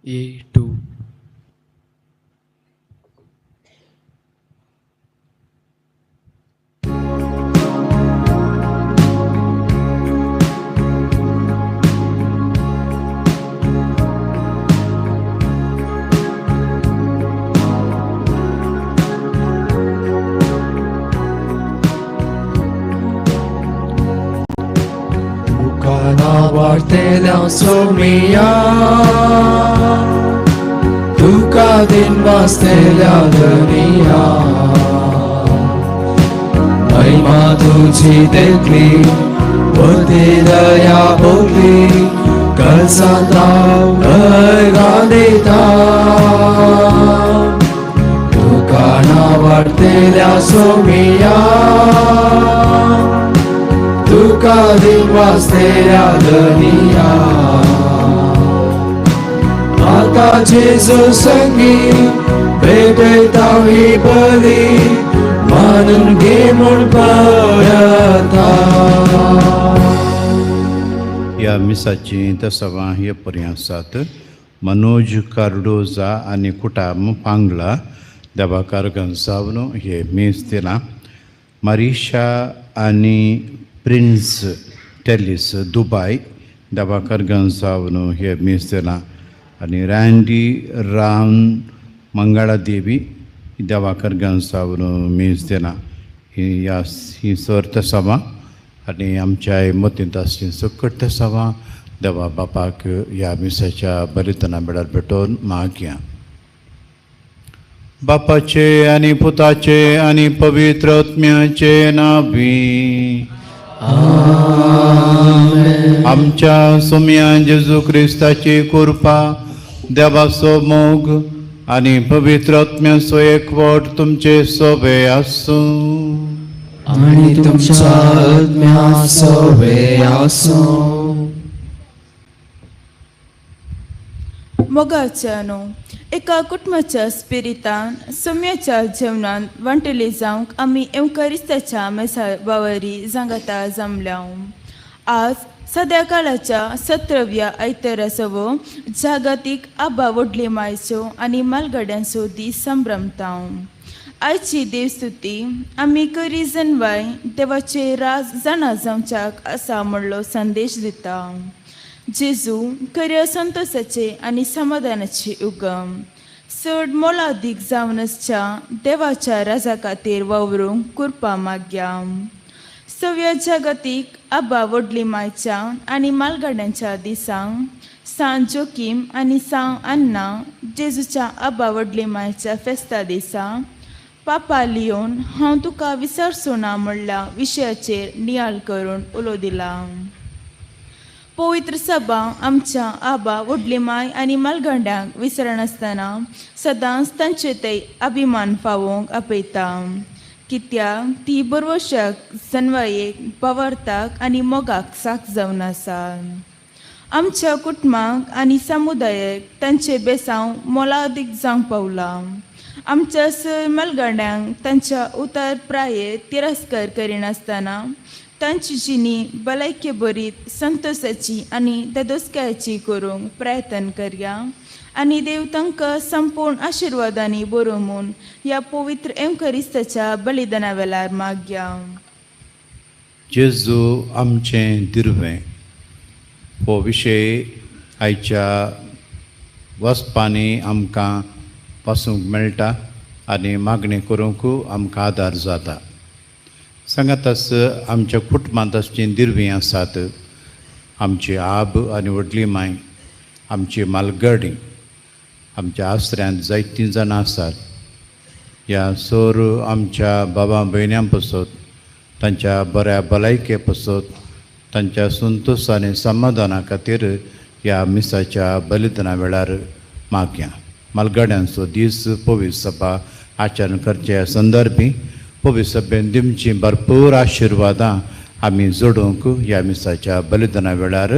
A2. वाडतेल्या सोमिया तुका दिन वाचतेल्या धनिया महिमा तुझी देखली बुद्धी दया भोगली कळसांत गांदिता तुका ना वाडतेल्या सोमिया तुका दिन वाचतेल्या धनिया आता जेजू संगी भेटयता ही बली मानून घे म्हूण परता. ह्या मिसाची तसवां हे पर्यंत आसात. मनोज कार्डोजा आनी कुटाम पांगला देवाकार गंसावनो हे मीस दिलां. मारिशा आनी प्रिन्स टेलीस दुबाय देवाकर गंसावनो हे मीस दिलां. आनी रँडी राम मंगळादेवी देवाकर गंसावनो मीस दिलां. ही ह्या ही सर्त सभा आनी आमच्या मतींत आसली सकट सभा देवा बापाक ह्या मिसाच्या बलिदाना वेळार भेटोवन मागया. बापाचे आनी पुताचे आनी पवित्र आत्म्याचे नावी. आमच्या सोम्या जेजू क्रिस्ताची कृपा, देवाचो मोग आनी पवित्र आत्म्याचो एकवट तुमचे सोबे आसूं. आनी तुमच्या आत्म्या सोबे आसूं. मोगाच्या न्हू एका कुटुंबाच्या स्पिरितान सोम्याच्या जेवणान वांटली जावंक आमी एवकारिस्ताच्या मेसा बावरी जांगाता जमल्या. आज सद्या काळाच्या सतराव्या आयतारासवो जागतीक आबा व्हडली मायचो आनी मालगाड्यांचो दीस संभ्रमता. आयची देवस्तुती आमी करी जनवाय देवाचे राज जाणा जावच्याक आसा म्हणलो संदेश दिता. जेजू खऱ्या संतोषाचे आनी समाधानाचे उगम चड मोलादीक जावन आसच्या देवाच्या राजा खातीर वावरूंक कृपा मागया. सव्या जागतीक आबा व्हडली मायच्या आनी मालगाड्यांच्या दिसांक सांत जोकीम आनी सांव अन्ना जेजूच्या आबा व्हडली मायच्या फेस्ता दिसा पापा लियोन हांव तुका विसरचो ना म्हणल्या विशयाचेर नियाळ करून उलो दिला. पवित्र सभा आमच्या आबा व्हडली माय आनी मालगंड्यांक विसरनासतना सदांच तांचे ते अभिमान पावोवंक आपयता, कित्याक ती बरवशाक जनवायेक पवार्थाक आनी मोगाक साक जावन आसा. आमच्या कुटुंबाक आनी समुदायाक तांचे बेसांव मोलादीक जावंक पावलां. आमच्या सय मालगाड्यांक तांच्या उतार प्रायेर तिरस्कार करिनासतना तांची जिणी भलायके बरीत संतोषाची आनी धादोसकायेची करूंक प्रयत्न करया आनी देव तांकां संपूर्ण आशिर्वादांनी बरो म्हूण ह्या पवित्र एवकरिस्ताच्या बलिदाना वेळार मागया. जेजू आमचें दिर्वें हो विशय आयच्या वचपांनी आमकां वाचूंक मेळटा आनी मागणी करूंक आमकां आदार जाता. सांगाताच आमच्या कुटुंबांत आसचीं दिर्वीं आसात. आमची आब आनी व्हडली माय, आमची मालगडी, आमच्या आसऱ्यांत जायतीं जाणां आसात. ह्या सोर आमच्या बाबा भयण्यां पसत, तांच्या बऱ्या भलायके पसत, तांच्या संतोश आनी समाधाना खातीर ह्या मिसाच्या बलिदाना वेळार मागया. मालगाड्यांचो दीस पवित्र सभा आचरण करचे संदर्भी पवित्र सभेन दिवची भरपूर आशिर्वादां आमी जोडूंक ह्या मिसाच्या बलिदाना वेळार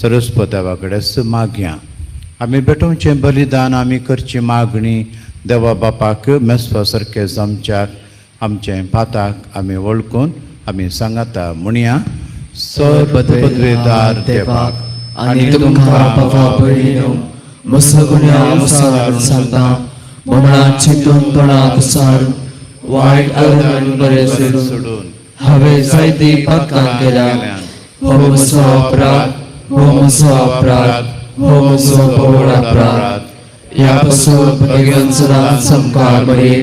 सरस्पत देवा कडेन मागया. आमी भेटोवचें बलिदान, आमी करची मागणी देवा बापाक मेजपा सारकें जावच्याक आमचें पाताक आमी वळखून आमी सांगाता म्हणया. पदवेदार देवाक आनी तुमकां बाबा भयणीनो म्हजो गुन्यांव विसरून सांगता मनात चिंतून तोंडाक सारून वायट आनी बरें सोडून हांवें जायती पातकां केल्या. हो म्हजो अपराध, हो म्हजो अपराध, हो म्हजो पवळ अपराध. ह्या पासून भगवान सदांच सामकार बरे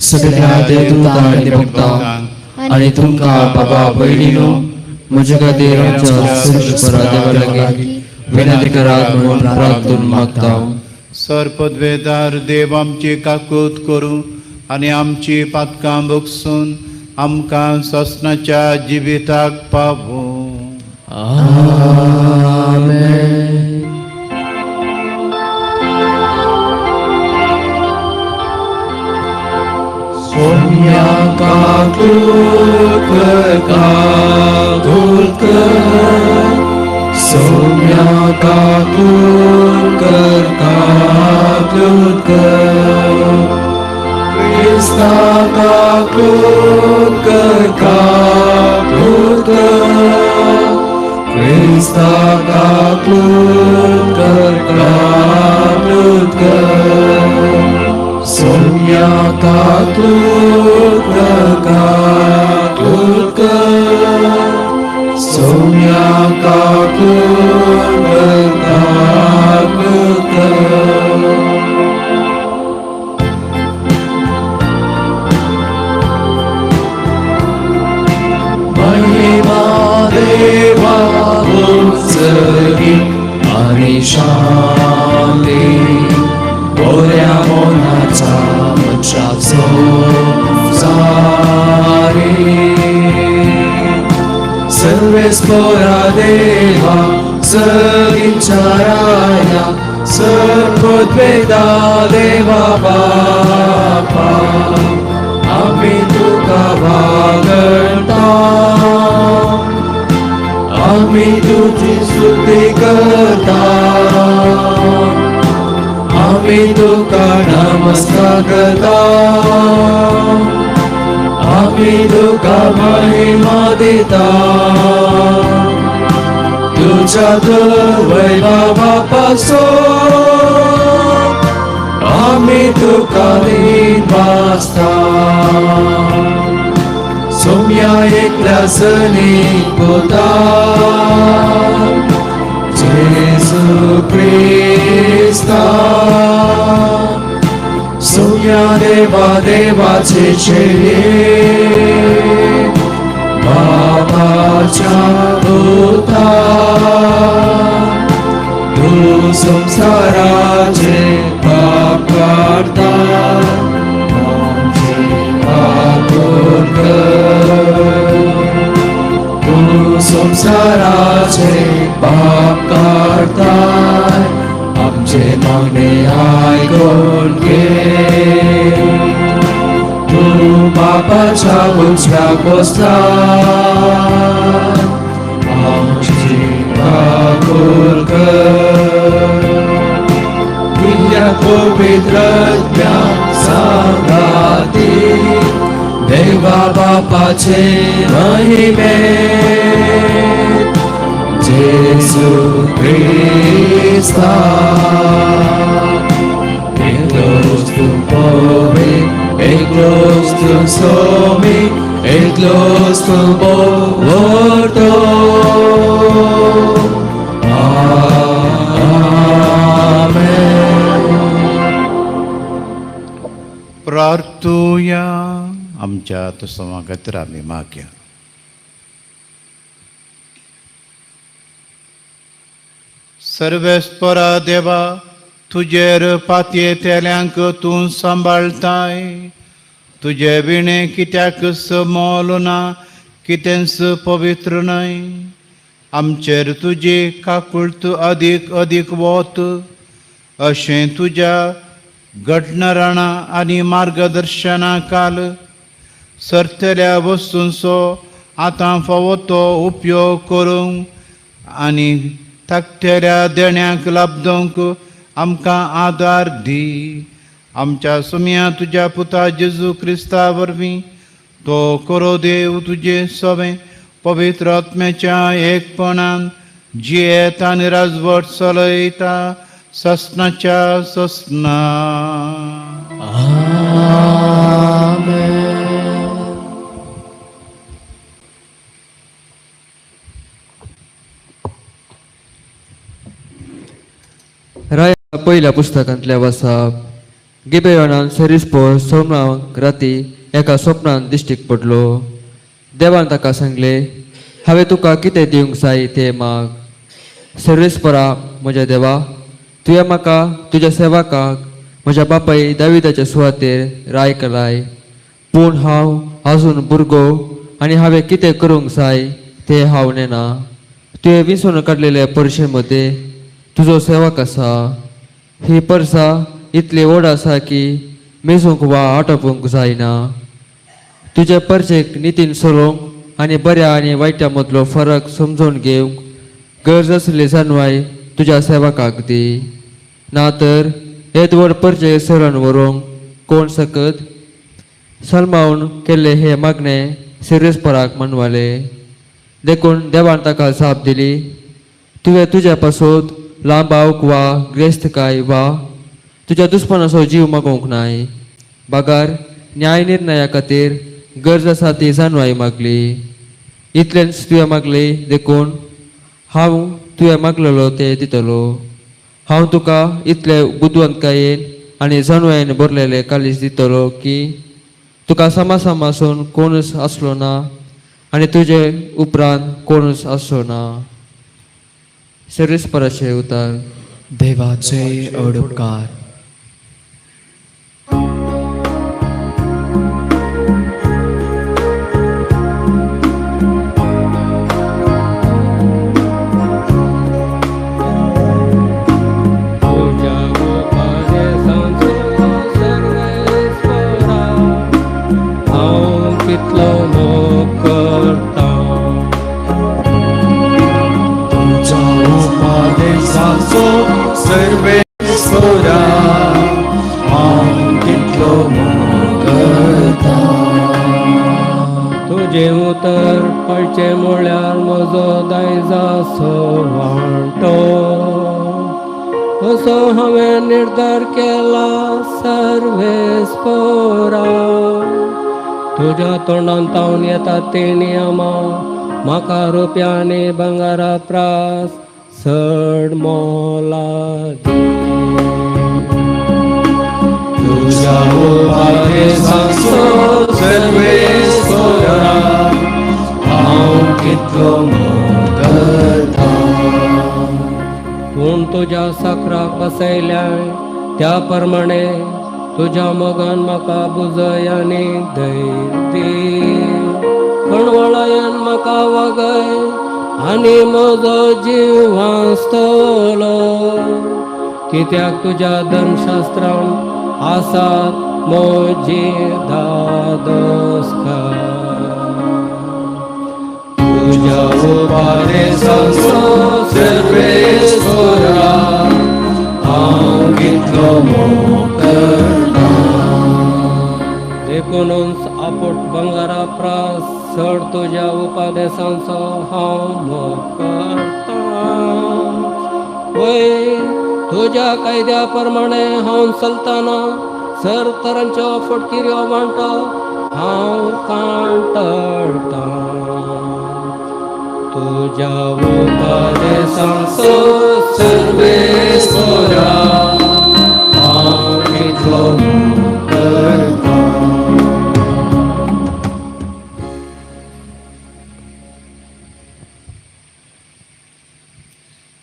सगळ्या देवदूतां आनी भक्तांक आनी तुमकां बाबा भयणी न्हू म्हजे खातीर आमच्या सर्वेस्परा देवा लागीं विनंती करात म्हणून प्रार्थून मागता. सरपदवेदार देव आमची काकूत करूं आनी आमची पातकां भोगसून आमकां सोसनाच्या जिविताक पावूं. आमेन. सोम्या काकूत कर, काकूत कर, सोम्या काकूत कर, काकूत कर, क्रिस्ता काकूत कर, काकूत कर, क्रिस्ता काकूत कर, काकूत कर, सोम्या काकूत कर, काकूत कर, सोम्या काकूत कर, काकूत कर. महिमा देवा उंचगी आणि शांती बऱ्या मनाचा मनशाचो सारी. सर्वेस्परा देवा सगींच्या राया सर्वद्वेदा देवा बापा आमी तुका वागळटा, आमी तुजी स्तुती करता, आमी तुका नमस्कार करता, आमी तुका महिमा दिता. तुझ्या वैभवापासून आमी तुका वाजता. सोम्या एकल्या सनी पुता जेजू क्रिस्ता, सोम्या देवा देवाचे चेडे बापाच्या पुता, तूं संवसाराचे पाप काडता आमचे काकूट कर. तूं संवसाराचे पाप काडताय आमचे मागणे आयकून घे. तूं बापाच्या उजव्याक बसला आमची काकूट कर. तुज्या पवित्र आत्म्या सांगाती देवा बापाचे महिमे जेजू क्रिस्ता एकलोच तूं पवित्र, एकलोच तूं सोमी, एकलोच तूं बोवरतो. आमेन. प्रार्थुया. आमच्या तसमा खातीर आमी मागया. सर्वेस्परा देवा, तुजेर पातयेतल्यांक तूं सांबाळताय. तुजे विणें कित्याकच मोल ना, कितेंच पवित्र न्हय. आमचेर तुजी काकुळट अदीक अदीक वत अशें तुज्या घडणाराणा आनी मार्गदर्शना काल सरतल्या वस्तूंचो आतां फावो तो उपयोग करूंक आनी धाकटेल्या देण्याक लाबदोवंक आमकां आदार दी. आमच्या सुम्या तुज्या पुता जेजू क्रिस्ता वरवीं, तो करो देव तुजे सवें पवित्र आत्म्याच्या एकपणान जियेता आनी राजवट चलयता ससनाच्या ससना. राया पयल्या पुस्तकांतल्या वसाप गिबेयोनान सेरिस्पो सोमनाक राती एका स्वप्नान दिश्टीक पडलो. देवान ताका सांगले, हांवें तुका कितें दिवंक जाय तें माग. सर्वेस्परा म्हज्या देवा, तुवें म्हाका तुज्या सेवकाक म्हज्या बापाय दाविदाच्या सुवातेर राय केलाय, पूण हांव आजून भुरगो आनी हांवें कितें करूंक जाय तें हांव नेणा. तुवें विंचून काडलेल्या परशे मदें तुजो सेवक आसा. ही परसा इतली व्हड आसा की मेजूंक वा आटोवंक जायना. तुजे परचेक नितीन सोलोवंक आनी बऱ्या आनी वायटा मदलो फरक समजून घेवंक गरज आसली जाणवाय तुज्या सेवकाक दी. ना तर येद व्हड परचे सरण व्हरूंक कोण सकत? सलमावन केल्ले हे मागणे सिरियसपराक मानवाले. देखून देवान ताका जाप दिली, तुवें तुज्या पासत लांब आवक वा ग्रेस्तकाय वा तुज्या दुस्मानाचो जीव मागोवंक नाय, बागार न्याय निर्णया खातीर गरज आसा ती जाणवाय मागली. इतलेंच तुवें मागली, देखून हांव तुवें मागलेलो तें दितलो. हांव तुका इतले बुदवंतकायेन आनी जाणवायेन भरलेले कालीज दितलो की तुका सामासामासून कोणूच आसलो ना आनी तुजे उपरांत कोणूच आसचो ना. सर्वेस्पराचे उतार. देवाचे उपकार. तुज्या उपदेशांचो सर्वेस्परा हांव कितलो मोग करतां. तुझ्या उपदेशाचो सर्वेस्परा हांव कितलो मोग करता. तुजें उतर पळचें म्हळ्यार म्हजो दायजाचो वांटो असो हांवें निर्धार केला सर्वेस्परा. तुज्या तोंडान तावन येता ती नियमां म्हाका रुपया आनी भांगरा प्रास चड मोलादी. तुझ्या उपदेशाचो सर्वेस्परा हांव कितलो मोग करता. पूण तुज्या साकराक बसयल्याय त्या प्रमाणे तुज्या मोगान म्हाका बुजय आनी धैर्य दी. कणवळायान म्हाका वागय आनी म्हजो जीव वाचतलो, कित्याक तुज्या धर्मशास्त्रान आसात म्हजी धादोसकाय. तुझ्या उपदेशाचो सर्वेस्परा हांव कितलो मोग करता. देखूनच आपोट भांगरा प्रास चड तुज्या उपदेशांचो हांव मोग करतां. वय तुज्या कायद्या प्रमाणे हांव चलतना सर तरांच्यो फटकिऱ्यो वांटो हांव कांटळटां. तुज्या उपदेशांचो सर्वेस्परा हांव कितलो मोग करता.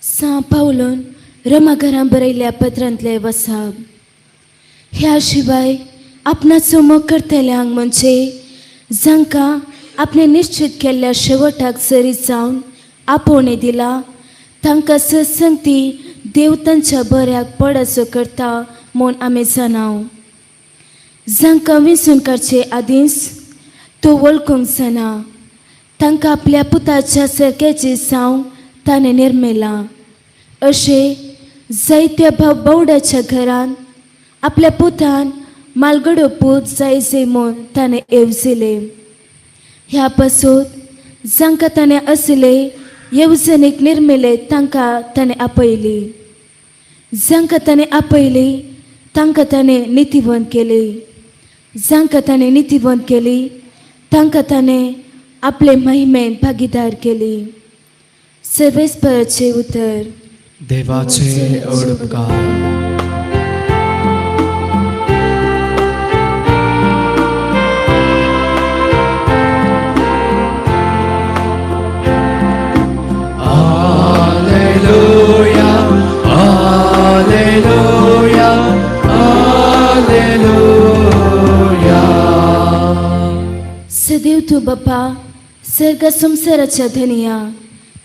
सां पावलोन रोमा घरां बरयल्ल्या पत्रांतले वसाब. ह्या शिवाय आपणाचो मोग करतल्यांक म्हणजे जांकां आपणें निश्चित केल्ल्या शेवटाक सरी जावन आपोवणें दिलां तांकां सत्संगती देव तांच्या बऱ्याक पडासो करता म्हूण आमी जाणाव. जांकां विंचून काडचे आदींच तो वळखूंक जाणा तांकां आपल्या पुताच्या सारक्याची साव ताणें निर्मेलां. अशें जायत्या भाव बावड्याच्या घरान आपल्या पुतान मालगडो पूत जायजे म्हूण ताणें येवजिलें. ह्या पासून जांकां ताणें असले येवजणेक निर्मिले तांकां ताणें आपयली. जांकां ताणें आपयली तांकां ताणें नितीवंत केली, जांकां ताणें नितीवंत केली तांकां ताणें आपले महिमेन भागीदार केली. सर्वेस्पराचें उतर. देवाचे उपकार. Alleluia, Alleluia, Alleluia. सदैव तूं बापा सर्ग संवसाराच्या धनया,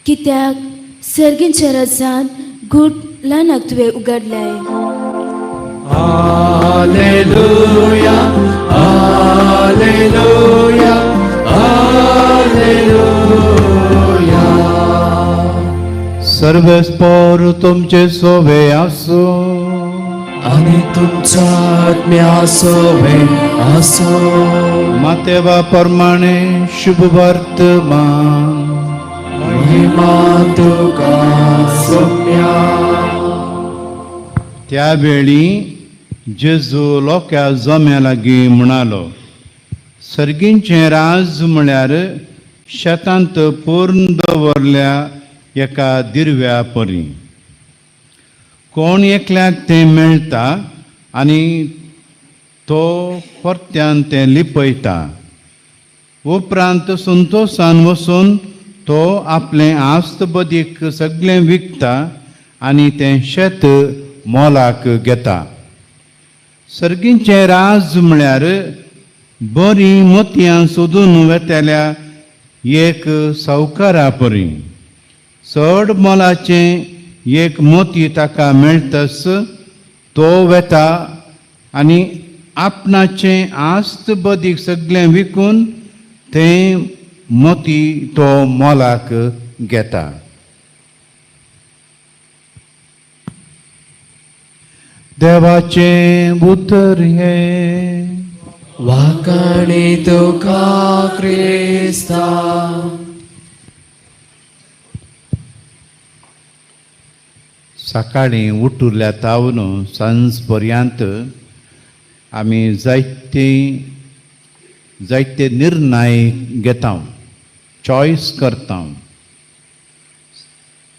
कित्याक सर्गींच्या राज्यांत गूट ल्हानाक तुवें उगडल्याय. Alleluia, Alleluia, Alleluia. सर्वेस्पोर तुमचे सोवे आसूं. आनी तुमच्या आत्म्या सोवे आसो. मातेवा प्रमाणे शुभ वर्तमान. महिमा तुका सोम्या. त्यावेळी जेजू लोक्या जम्या लागीं म्हणालो, सर्गींचें राज म्हळ्यार शेतांत पूर्ण दवरल्या एका दिरव्या परी. कोण एकल्याक तें मेळटा आनी तो परत्यान तें लिपयता. उपरांत संतोशान वचून तो आपलें आस्त बदीक सगळें विकता आनी तें शेत मोलाक घेता. सर्गींचें राज म्हळ्यार बरीं मोतयां सोदून वेतल्या एक सावकारा परी. चड मोलाचें एक मोती ताका मेळटस तो वेता आनी आपणाचें आस्त बदीक सगळें विकून तें मोती तो मोलाक घेता. देवाचें उतर हें. वाकाणी तुका क्रिस्ता. सकाळीं उठुल्या तावन सांज पर्यंत आमी जायते जायते निर्णय घेता, चॉयस करता.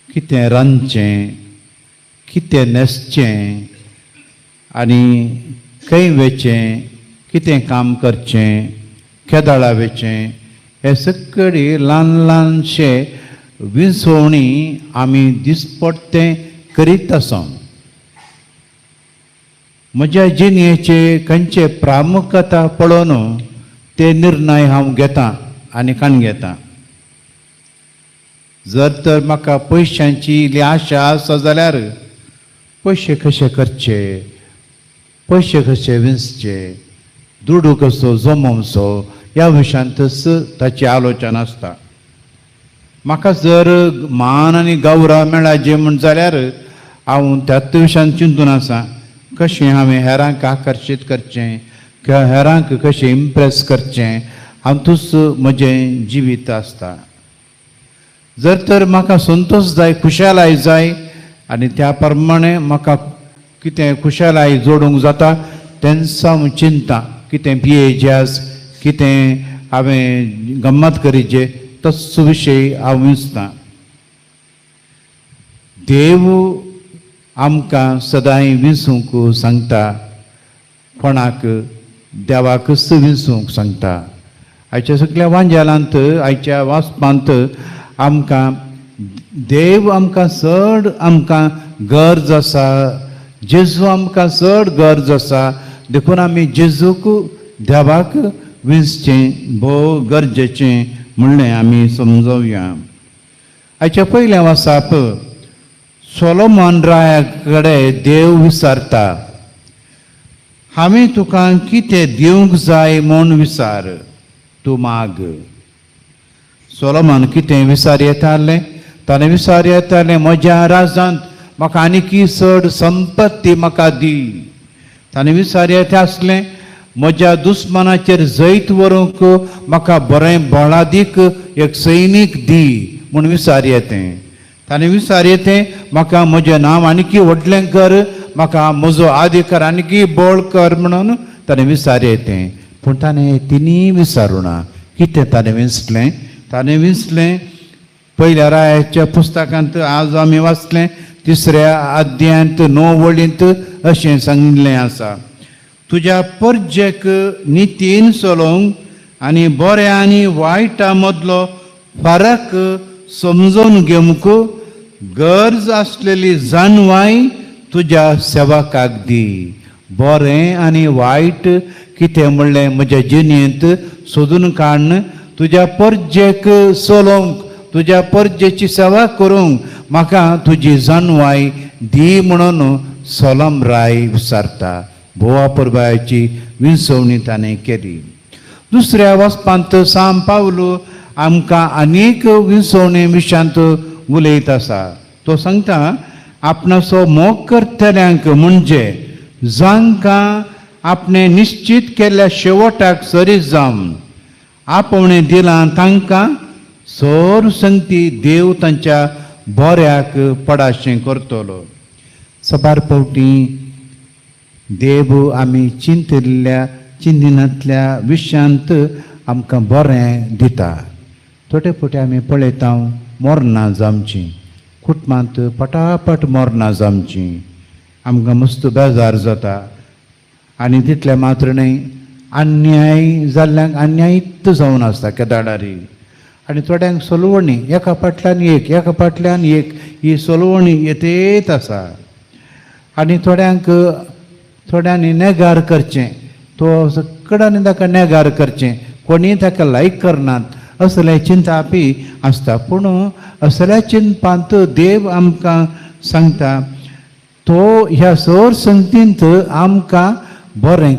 कितें रांदचें, कितें न्हेसचें आनी खंय वचचें, कितें काम करचें, केदाळा वचचें, हे सगळी ल्हान ल्हानशे विंचवणी आमी दिसपट्टें करीत आसा. म्हज्या जिणेचे खंयचे प्रामुख्यता पळोवन ते निर्णय हांव घेता आनी काण घेता. जर तर म्हाका पयशांची इल्ली आशा आसा जाल्यार पयशे कशे करचे, पयशे कशे विंचचे, दुडू कसो जमोवचो ह्या विशयांतच ताची आलोचना आसता. म्हाका जर मान आनी गौरव मेळाचे म्हण जाल्यार हांव त्याच विशयान चिंतून आसा, कशें हांवें हेरांक आकर्शीत करचें किंवा हेरांक कशें इम्प्रेस करचें, हातूंच म्हजें जिवीत आसता. जर तर म्हाका संतोश जाय, खुशालाय जाय आनी त्या प्रमाणे म्हाका कितें खुशालाय जोडूंक जाता तेन्ना हांव चिंता कितें पियेचें आस, कितें हांवें गम्मत करीचे, तसो विशय हांव विंचता. देव आमकां सदांय विंचूंक सांगता, कोणाक देवाकच विंचूंक सांगता. आयच्या सगल्या वांजेलांत, आयच्या वाचपांत आमकां देव आमकां चड आमकां गरज आसा, जेजू आमकां चड गरज आसा. देखून आमी जेजूक देवाक विंचचें भोव गरजेचें म्हणलें आमी समजोवया. आयच्या पयलें वासाप सोलोमन राया कडेन देव विचारता, हांवें तुका कितें दिवंक जाय म्हूण विचार, तूं माग. सोलोमन कितें विचार येतालें? ताणें विचार येतालें, म्हज्या राजांत म्हाका आनीकी चड संपत्ती म्हाका दी. ताणें विचार येता आसलें, म्हज्या दुस्मानाचेर जैत व्हरूंक म्हाका बरें बळादीक एक सैनीक दी म्हूण विचार येतें. ताणें विचारयें म्हाका म्हजें नांव आनीकी व्हडलें कर, म्हाका म्हजो अधिकार आनीकी बळ कर म्हणून ताणें विचारयें. पूण ताणें तिनूय विचारूं ना. कितें ताणें विंचलें? ताणें विंचलें पयल्या रायाच्या पुस्तकांत आज आमी वाचलें 3 अध्यायांत 9 वळींत अशें सांगिल्लें आसा, तुज्या परजेक नितीन चलोवंक आनी बऱ्या आनी वायटा मदलो फरक समजून घेवंक गरज आसलेली जाणवाय तुज्या सेवकाक दी. बरें आनी वायट कितें म्हणलें म्हज्या जिणेंत सोदून काडून तुज्या परजेक चलोवंक, तुज्या परजेची सेवा करूंक म्हाका तुजी जाणवाय दी म्हणून सोलम राय विचारता. भोवा परबायाची विंचवणी ताणें केली. दुसऱ्या वचपांत साम पावलू आमकां आनीक विंचवणे विशयांत उलयत आसा. तो सांगता आपणाचो मोग करतल्यांक म्हणजे जांकां आपणें निश्चीत केल्ल्या शेवटाक सरी जावन आपोवणें दिलां तांकां सर संगती देव तांच्या बऱ्याक पडाशें करतलो. सबार फावटी देव आमी चिंतिल्ल्या चिंतिनांतल्या विशयांत आमकां बरें दिता. थोडे फावटी आमी पळयता मरणां जावचीं, कुटुंबांत पटापट मरणां जावचीं, आमकां मस्त बेजार जाता. आनी तितलें मात्र न्हय, अन्याय जाल्ल्यांक अन्यायीत जावन आसता केदाडारी. आनी थोड्यांक सोलवणी एका फाटल्यान एक, एका फाटल्यान एक ही सोलवणी येतेत आसा. आनी थोड्यांक थोड्यांनी नेगार करचें, तो सगळ्यांनी ताका नेगार करचें, कोणीय ताका लायक करनात असलें चिंतापी आसता. पूण असल्या चिंतपांत देव आमकां सांगता तो ह्या सर संगतींत आमकां बरें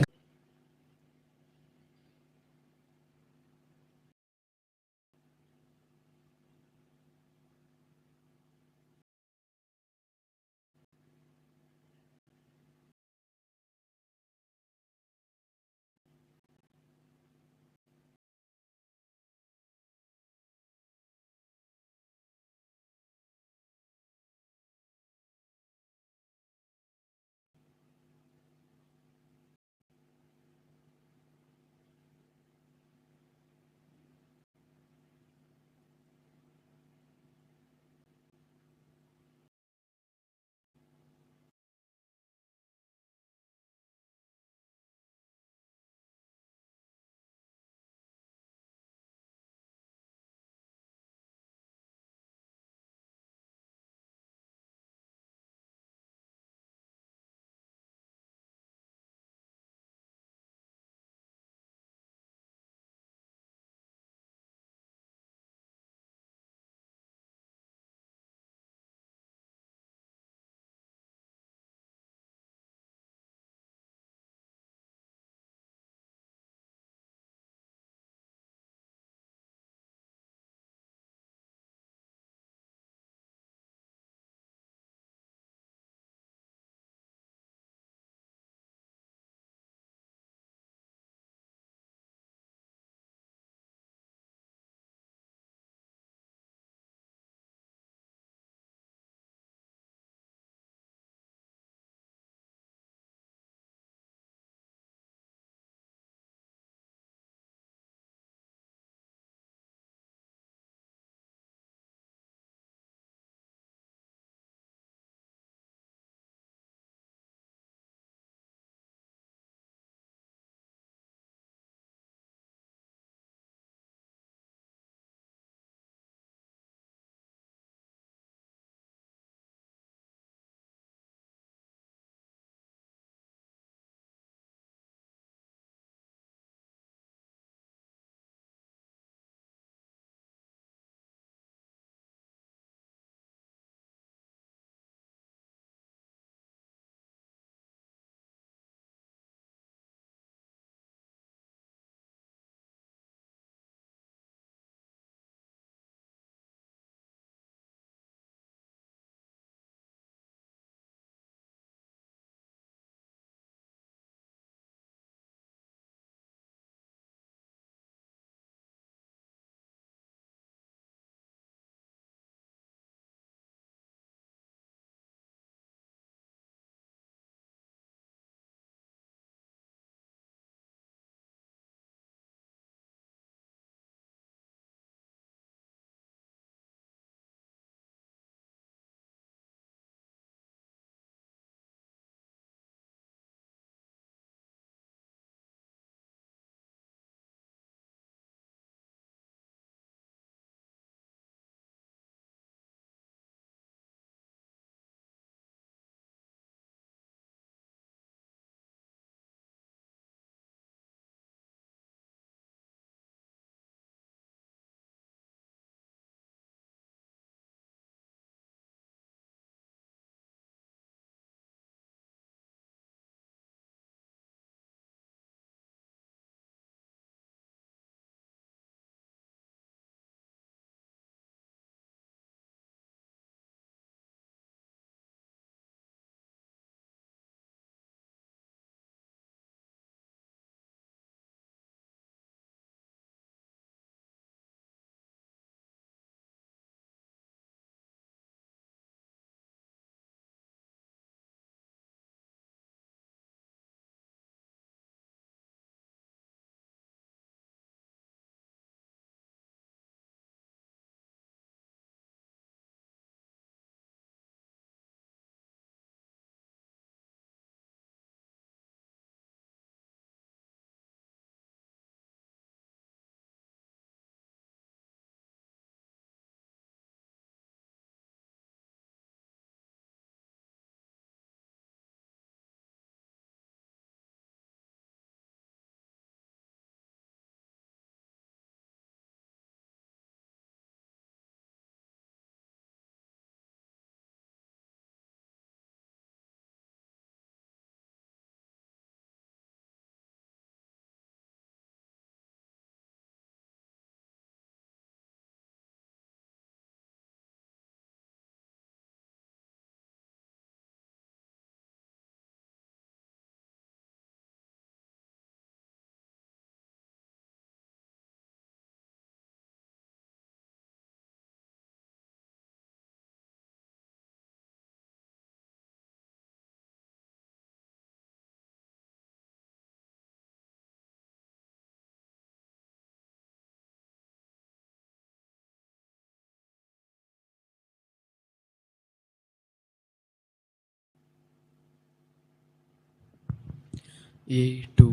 A2.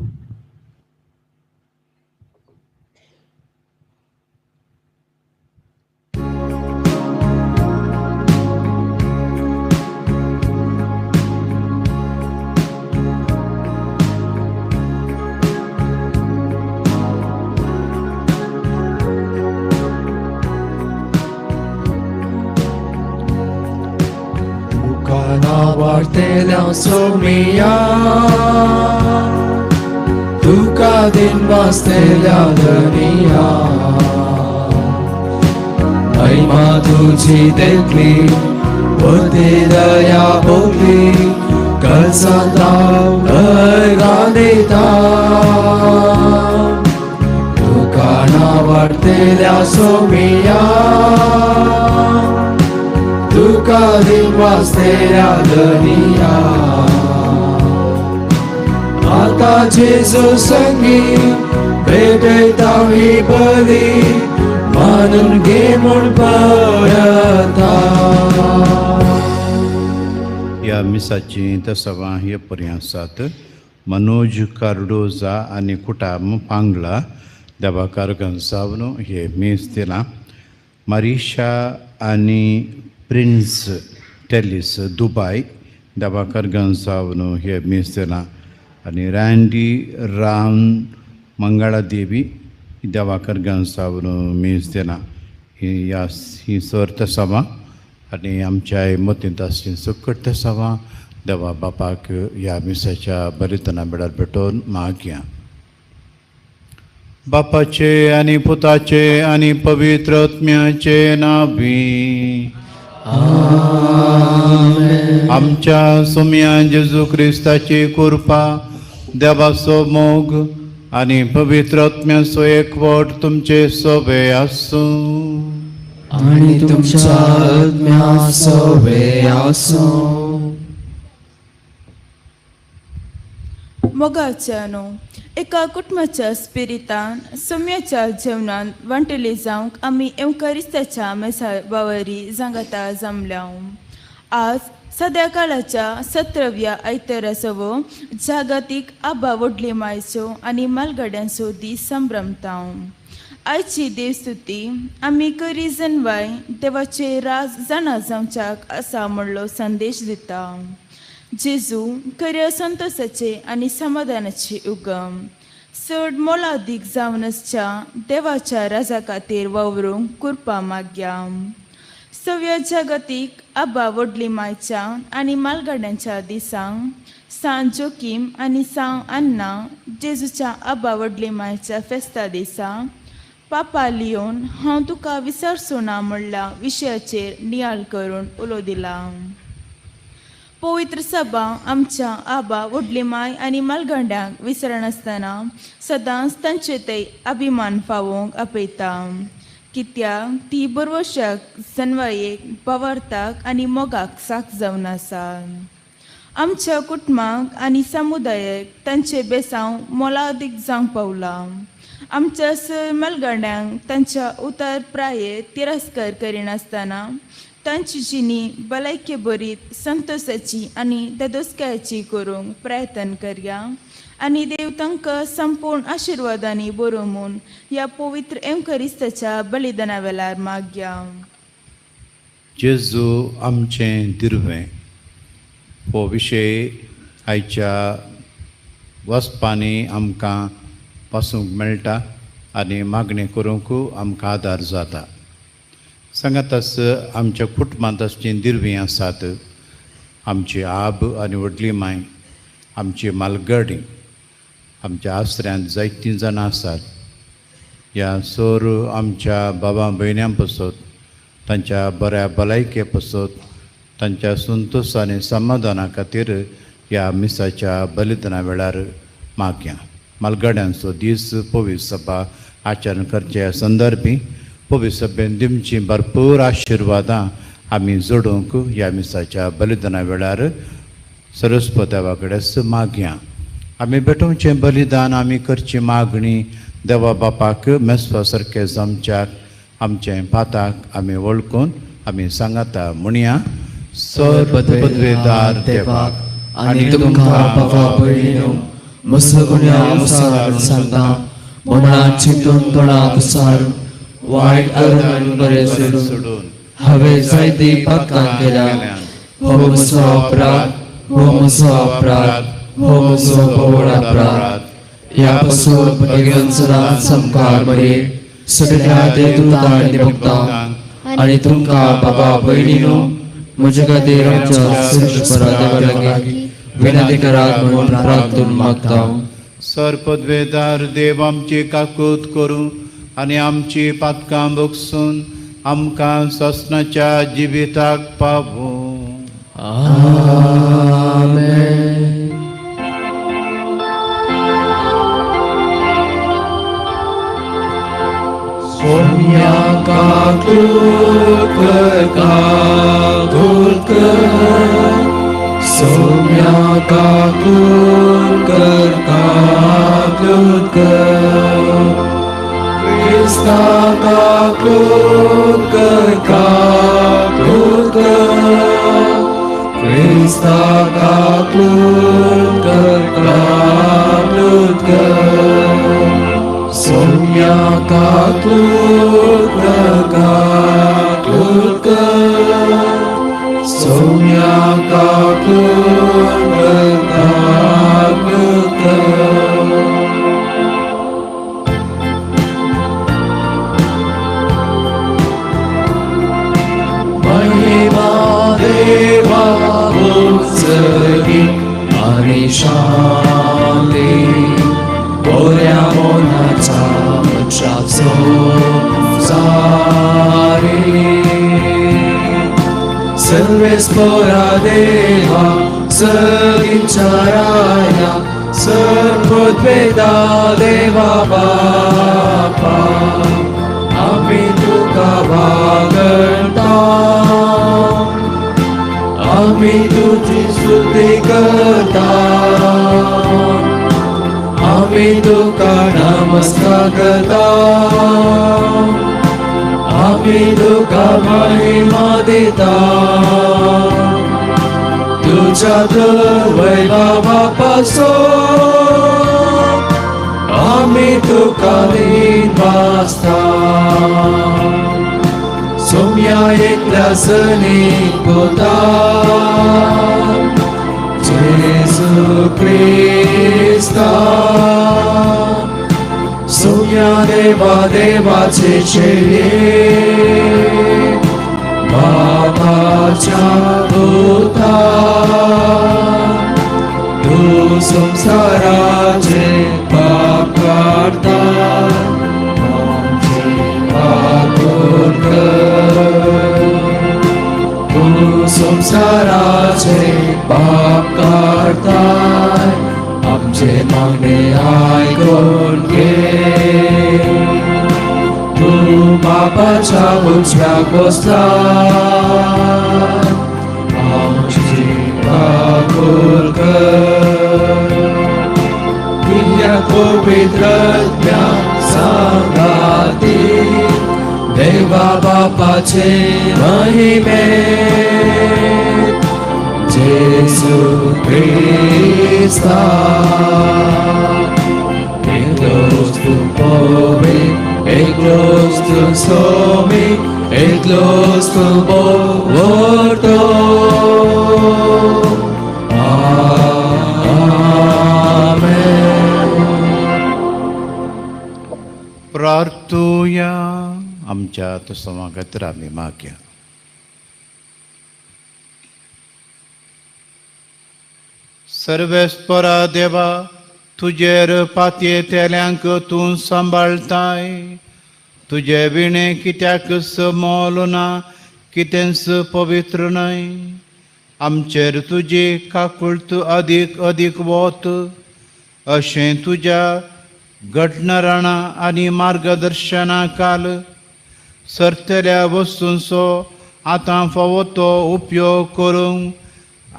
वाडतेल्या सोमिया तुका दिन वाचतेल्या धनिया महिमा तुझी देखली बुद्धी दया भोगली कळसांत गादिता तुका नावाडतेल्या सोमिया तुका दिन वाचतेल्या धनिया आता जेजू संगी भेटयता ही बली मानून घे म्हूण परता. ह्या मिसाची तसवां हे पर्यंत आसात. मनोज कार्डोजा आनी कुटाम पांगला देवाकार गंसावनो हे मीस दिलां. मारिशा आनी प्रिन्स टेलीस दुबाय देवाकर गंसावनो हे मीस दिलां. आनी रँडी राम मंगळादेवी देवाकर गंसावनो मीस दिलां. ही ह्या ही सर्त सभा आनी आमच्या मतींत आसली सकट सभा देवा बापाक ह्या मिसाच्या बलिदाना वेळार भेटोवन मागया. बापाचे आनी पुताचे आनी पवित्र आत्म्याचे नावी आमच्या सोम्या जेजू क्रिस्ताची कृपा, देवाचो मोग आनी पवित्र आत्म्याचो एकवट तुमचे सोबे आसूं. आणि तुमच्या आत्म्या सोबे आसूं. मोगाच्या न्हू एका कुटुंबाच्या स्पिरितान सोम्याच्या जेवणान वांटली जावंक आमी एवकारिस्ताच्या मेसा बावरी जांगाता जमल्या. आज सद्या काळाच्या 17व्या आयतारासवो जागतीक आबा व्हडली मायचो आनी मालगाड्यांचो दीस संभ्रमता. आयची देवस्तुती आमी करी जनवाय देवाचे राज जाणा जावच्याक आसा म्हणलो संदेश दिता. जेजू खऱ्या संतोषाचे आनी समाधानाचे उगम चड मोलादीक जावन आसच्या देवाच्या राजा खातीर वावरूंक कृपा मागया. सव्या जागतीक आबा व्हडली मायच्या आनी मालगाड्यांच्या दिसांक सांत जोकीम आनी सांत अन्ना जेजूच्या आबा व्हडली मायच्या फेस्ता दिसा पापा लियोन हांव तुका विसरचो ना म्हणल्या विशयाचेर नियाळ करून उलो दिला. पवित्र सभा आमच्या आबा व्हडली माय आनी मालगंड्यांक विसरनासतना सदांच तांचे ते अभिमान फावोवंक आपयता, कित्याक ती बरवशाक जनवायेक पवार्थाक आनी मोगाक साक जावन आसा. आमच्या कुटुंबाक आनी समुदायाक तांचे बेसांव मोलादीक जावंक पावलां. आमच्या सय मालगाड्यांक तांच्या उतार प्राये तिरस्कार करिनासतना तांची जिणी भलायके बरीत संतोषाची आनी धादोसकायेची करूंक प्रयत्न करया आनी देव तांकां संपूर्ण आशिर्वादांनी बरो म्हूण ह्या पवित्र एवकरिस्ताच्या बलिदाना वेळार मागया. जेजू आमचें दिर्वें हो विशय आयच्या वचपांनी आमकां पासूंक मेळटा आनी मागणी करूंक आमकां आदार जाता. सांगाताच आमच्या कुटुंबांत आसचीं दिर्वीं आसात. आमची आब आनी व्हडली माय, आमची मालगडी, आमच्या आसऱ्यांत जायतीं जाणां आसात. ह्या सोर आमच्या बाबा भयण्यां पसत, तांच्या बऱ्या भलायके पसत, तांच्या संतोश आनी समाधाना खातीर ह्या मिसाच्या बलिदाना वेळार मागया. मालगाड्यांचो दीस पवित्र सभा आचरण करचे संदर्भी पवित्र सभेन दिवची भरपूर आशिर्वादां आमी जोडूंक ह्या मिसाच्या बलिदाना वेळार सरस्पत देवा कडेन मागया. आमी भेटोवचें बलिदान, आमी करची मागणी देवा बापाक मेजपा सारकें जमच्याक आमचें पाताक आमी वळखून आमी सांगाता म्हणया. सर पदवेदार देवाक आनी तुमकां बाबा भयणीनो म्हजो गुन्यांव सारून सांगता बोमणां चिंतून तोंडाक सारून वायट करून आनी बरें सोडून हांवें जायतीं पातकां केल्या. हो म्हजो अपराध, हो म्हजो अपराध, हो म्हजो व्हड अपराध. ह्या पासून भगवान सदांच सामकार मरे सगळ्या देवदूतांक आनी भक्तांक आनी तुमकां बाबा भयणीनो म्हजे खातीर आमच्या सर्वेस्परा देवा लागीं विनंती करात म्हणून प्रार्थून मागता. सर्पद्वेदार देव आमची काकूत करूं आनी आमची पातकां भोगसून आमकां ससनाच्या जिविताक पावूं. आमेन. सोम्या काकूत कर, काकूत कर, सोम्या काकूत कर, काकूत कर, क्रिस्ता काकूत कर, काकूत कर, क्रिस्ता काकूत कर, काकूत कर, सोम्या काकूत कर, काकूत कर, सोम्या काकूत कर, काकूत कर. महिमा देवा उंचगी आणि शांती बऱ्या मनाच्या मनशाचो संवसारी. सर्वेस्परा देवा सगींच्या राया सर्वद्वेदा देवा बापा आमी तुका वागणता, आमी तुजी स्तुती करता, आमी तुका नमस्कार करता, आमी तुका महिमा दिता. तुझ्या वैभवापासून आमी तुका दिनवासता. सोम्या एकल्या सनी पुता जेजू क्रिस्ता, सोम्या देवा देवाचे चेले बापाच्या पुता, तूं संवसाराचे पाप काडटा, आमचे काकूट कर. तूं संवसाराचे पाप काडताय, आमचे मागणे आयकून घे. तूं बापाच्या उजव्याक बसला, आमची काकूट कर. तुज्या पवित्र आत्म्या सांगाती देवा बापाचे महिमे जेजू क्रिस्ता, एकलोच तूं पवित्र, एकलोच तूं सोमी, एकलोच तूं बोवरतो. आमेन. प्रार्थुया. आमच्या तसमा खातीर आमी मागया. सर्वेस्परा देवा, तुजेर पातयेतल्यांक तूं सांबाळताय. तुजे विणे कित्याकच मोल ना, कितेंच पवित्र न्हय. आमचेर तुजी काकुळट अदीक अदीक वत अशें तुज्या घडणाराणा आनी मार्गदर्शना काल सरतल्या वस्तूंचो आतां फावो तो उपयोग करूंक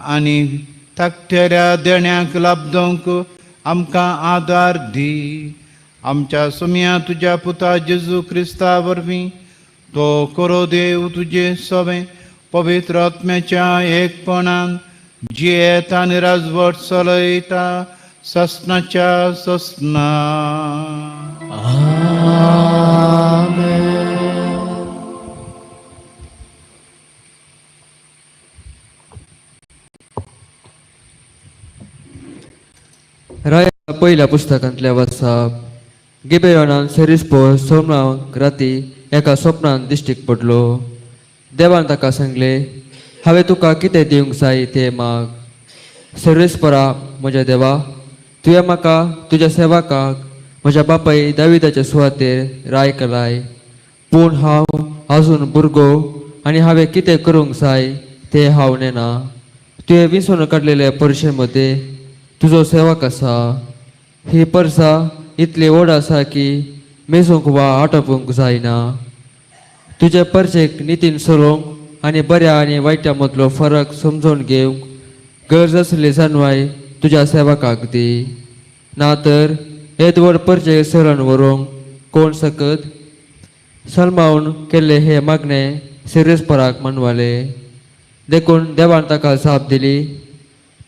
आनी ताकतेल्या देण्याक लाबदोवंक आमकां आदार दी. आमच्या सुमया तुज्या पुता जेजू क्रिस्ता वरवीं, तो करो देव तुजे सवें पवित्र आत्म्याच्या एकपणान जियेता आनी राजवट चलयता ससनाच्या ससना. आमेन. राया पयल्या पुस्तकांतल्या वर्सा गिबेयोनान सेरिस्पो सोमणाक राती एका स्वप्नान दिश्टीक पडलो. देवान ताका सांगलें, हांवें तुका कितें दिवंक जाय तें माग. सर्वेस्परा म्हज्या देवा, तुवें म्हाका तुज्या सेवकाक म्हज्या बापाय दाविदाच्या सुवातेर राय केलाय, पूण हांव आजून भुरगो आनी हांवें कितें करूंक जाय तें हांव नेणा. तुवें विंचून काडलेल्या परशे मदें तुजो सेवक आसा. ही परसा इतली व्हड आसा की मेजूंक वा आटोवंक जायना. तुजे परचेक नितीन चलोवंक आनी बऱ्या आनी वायटा मदलो फरक समजून घेवंक गरज आसली जाणवाय तुज्या सेवकाक दी. ना तर येद व्हड परचेक सरण व्हरूंक कोण सकत? सलमावन केल्ले हे मागणे सिरियसपराक मानवाले. देखून देवान ताका जाप दिली,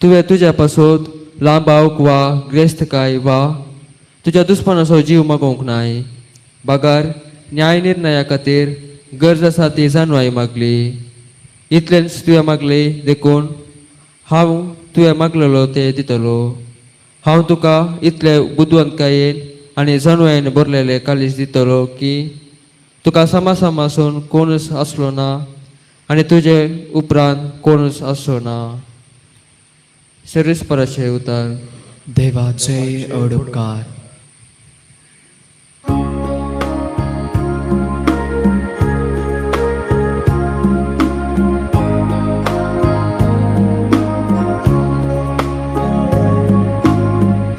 तुवें तुज्या पासत लांबावक वा ग्रेस्तकाय वा तुज्या दुस्मानाचो जीव मागोवंक नाय, बगर न्याय निर्णया खातीर गरज आसा ती जाणवाय मागली. इतलेंच तुवें मागली, देखून हांव तुवें मागलेलो तें दितलो. हांव तुका इतले बुदवंतकायेन आनी जाणवायेन भरलेले कालीज दितलो की तुका सामासामासून कोणूच आसलो ना आनी तुजे उपरांत कोणूच आसचो ना. सर्वेस्पराचें उतर. देवाचे अडुपकार.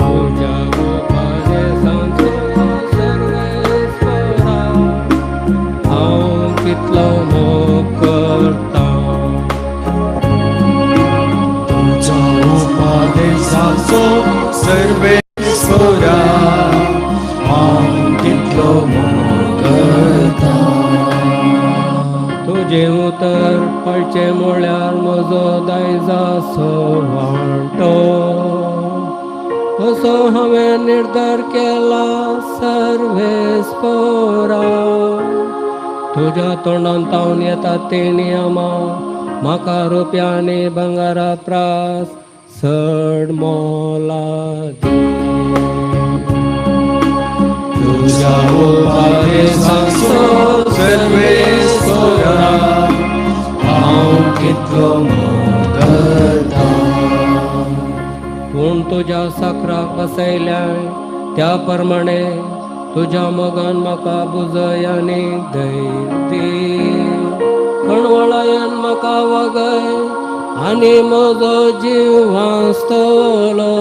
तुज्या उपदेशांचो सर्वेस्परा हांव कितलो मोग करता. तुझ्या उपदेशाचो सर्वेस्परा हांव कितलो मोग करता. तुजें उतर पळचें म्हळ्यार म्हजो दायजाचो वांटो असो हांवें निर्धार केला सर्वेस्परा. तुज्या तोंडान तावन येता ते नियमां म्हाका रुपया आनी भांगरा प्रास चड मोलादी. तुझ्या उपदेशाचो सर्वेस्परा हांव कितलो मोग करता. पूण तुज्या साकराक बसयल्याय त्या प्रमाणे तुज्या मोगान म्हाका बुजय आनी धैर्य दी. खणवळायान म्हाका वागय आनी म्हजो जीव वाचतलो,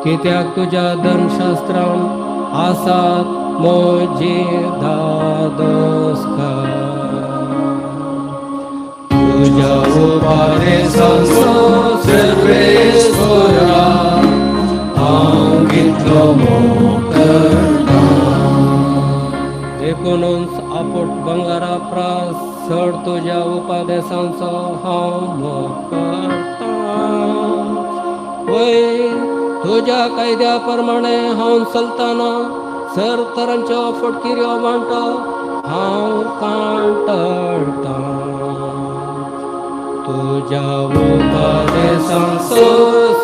कित्याक तुज्या धर्मशास्त्रान आसात म्हजी धादोसकाय. तुझ्या उपदेशाचो सर्वेस्परा हांव कितलो मोग करता. देखूनच आपोट भांगरा प्रास चड तुज्या उपदेशांचो हांव मोग करता. वय तुज्या कायद्या प्रमाणे हांव चलतना सर तरांच्यो फटकिऱ्यो वांटो हांव कांटळटा. तुज्या उपदेशांचो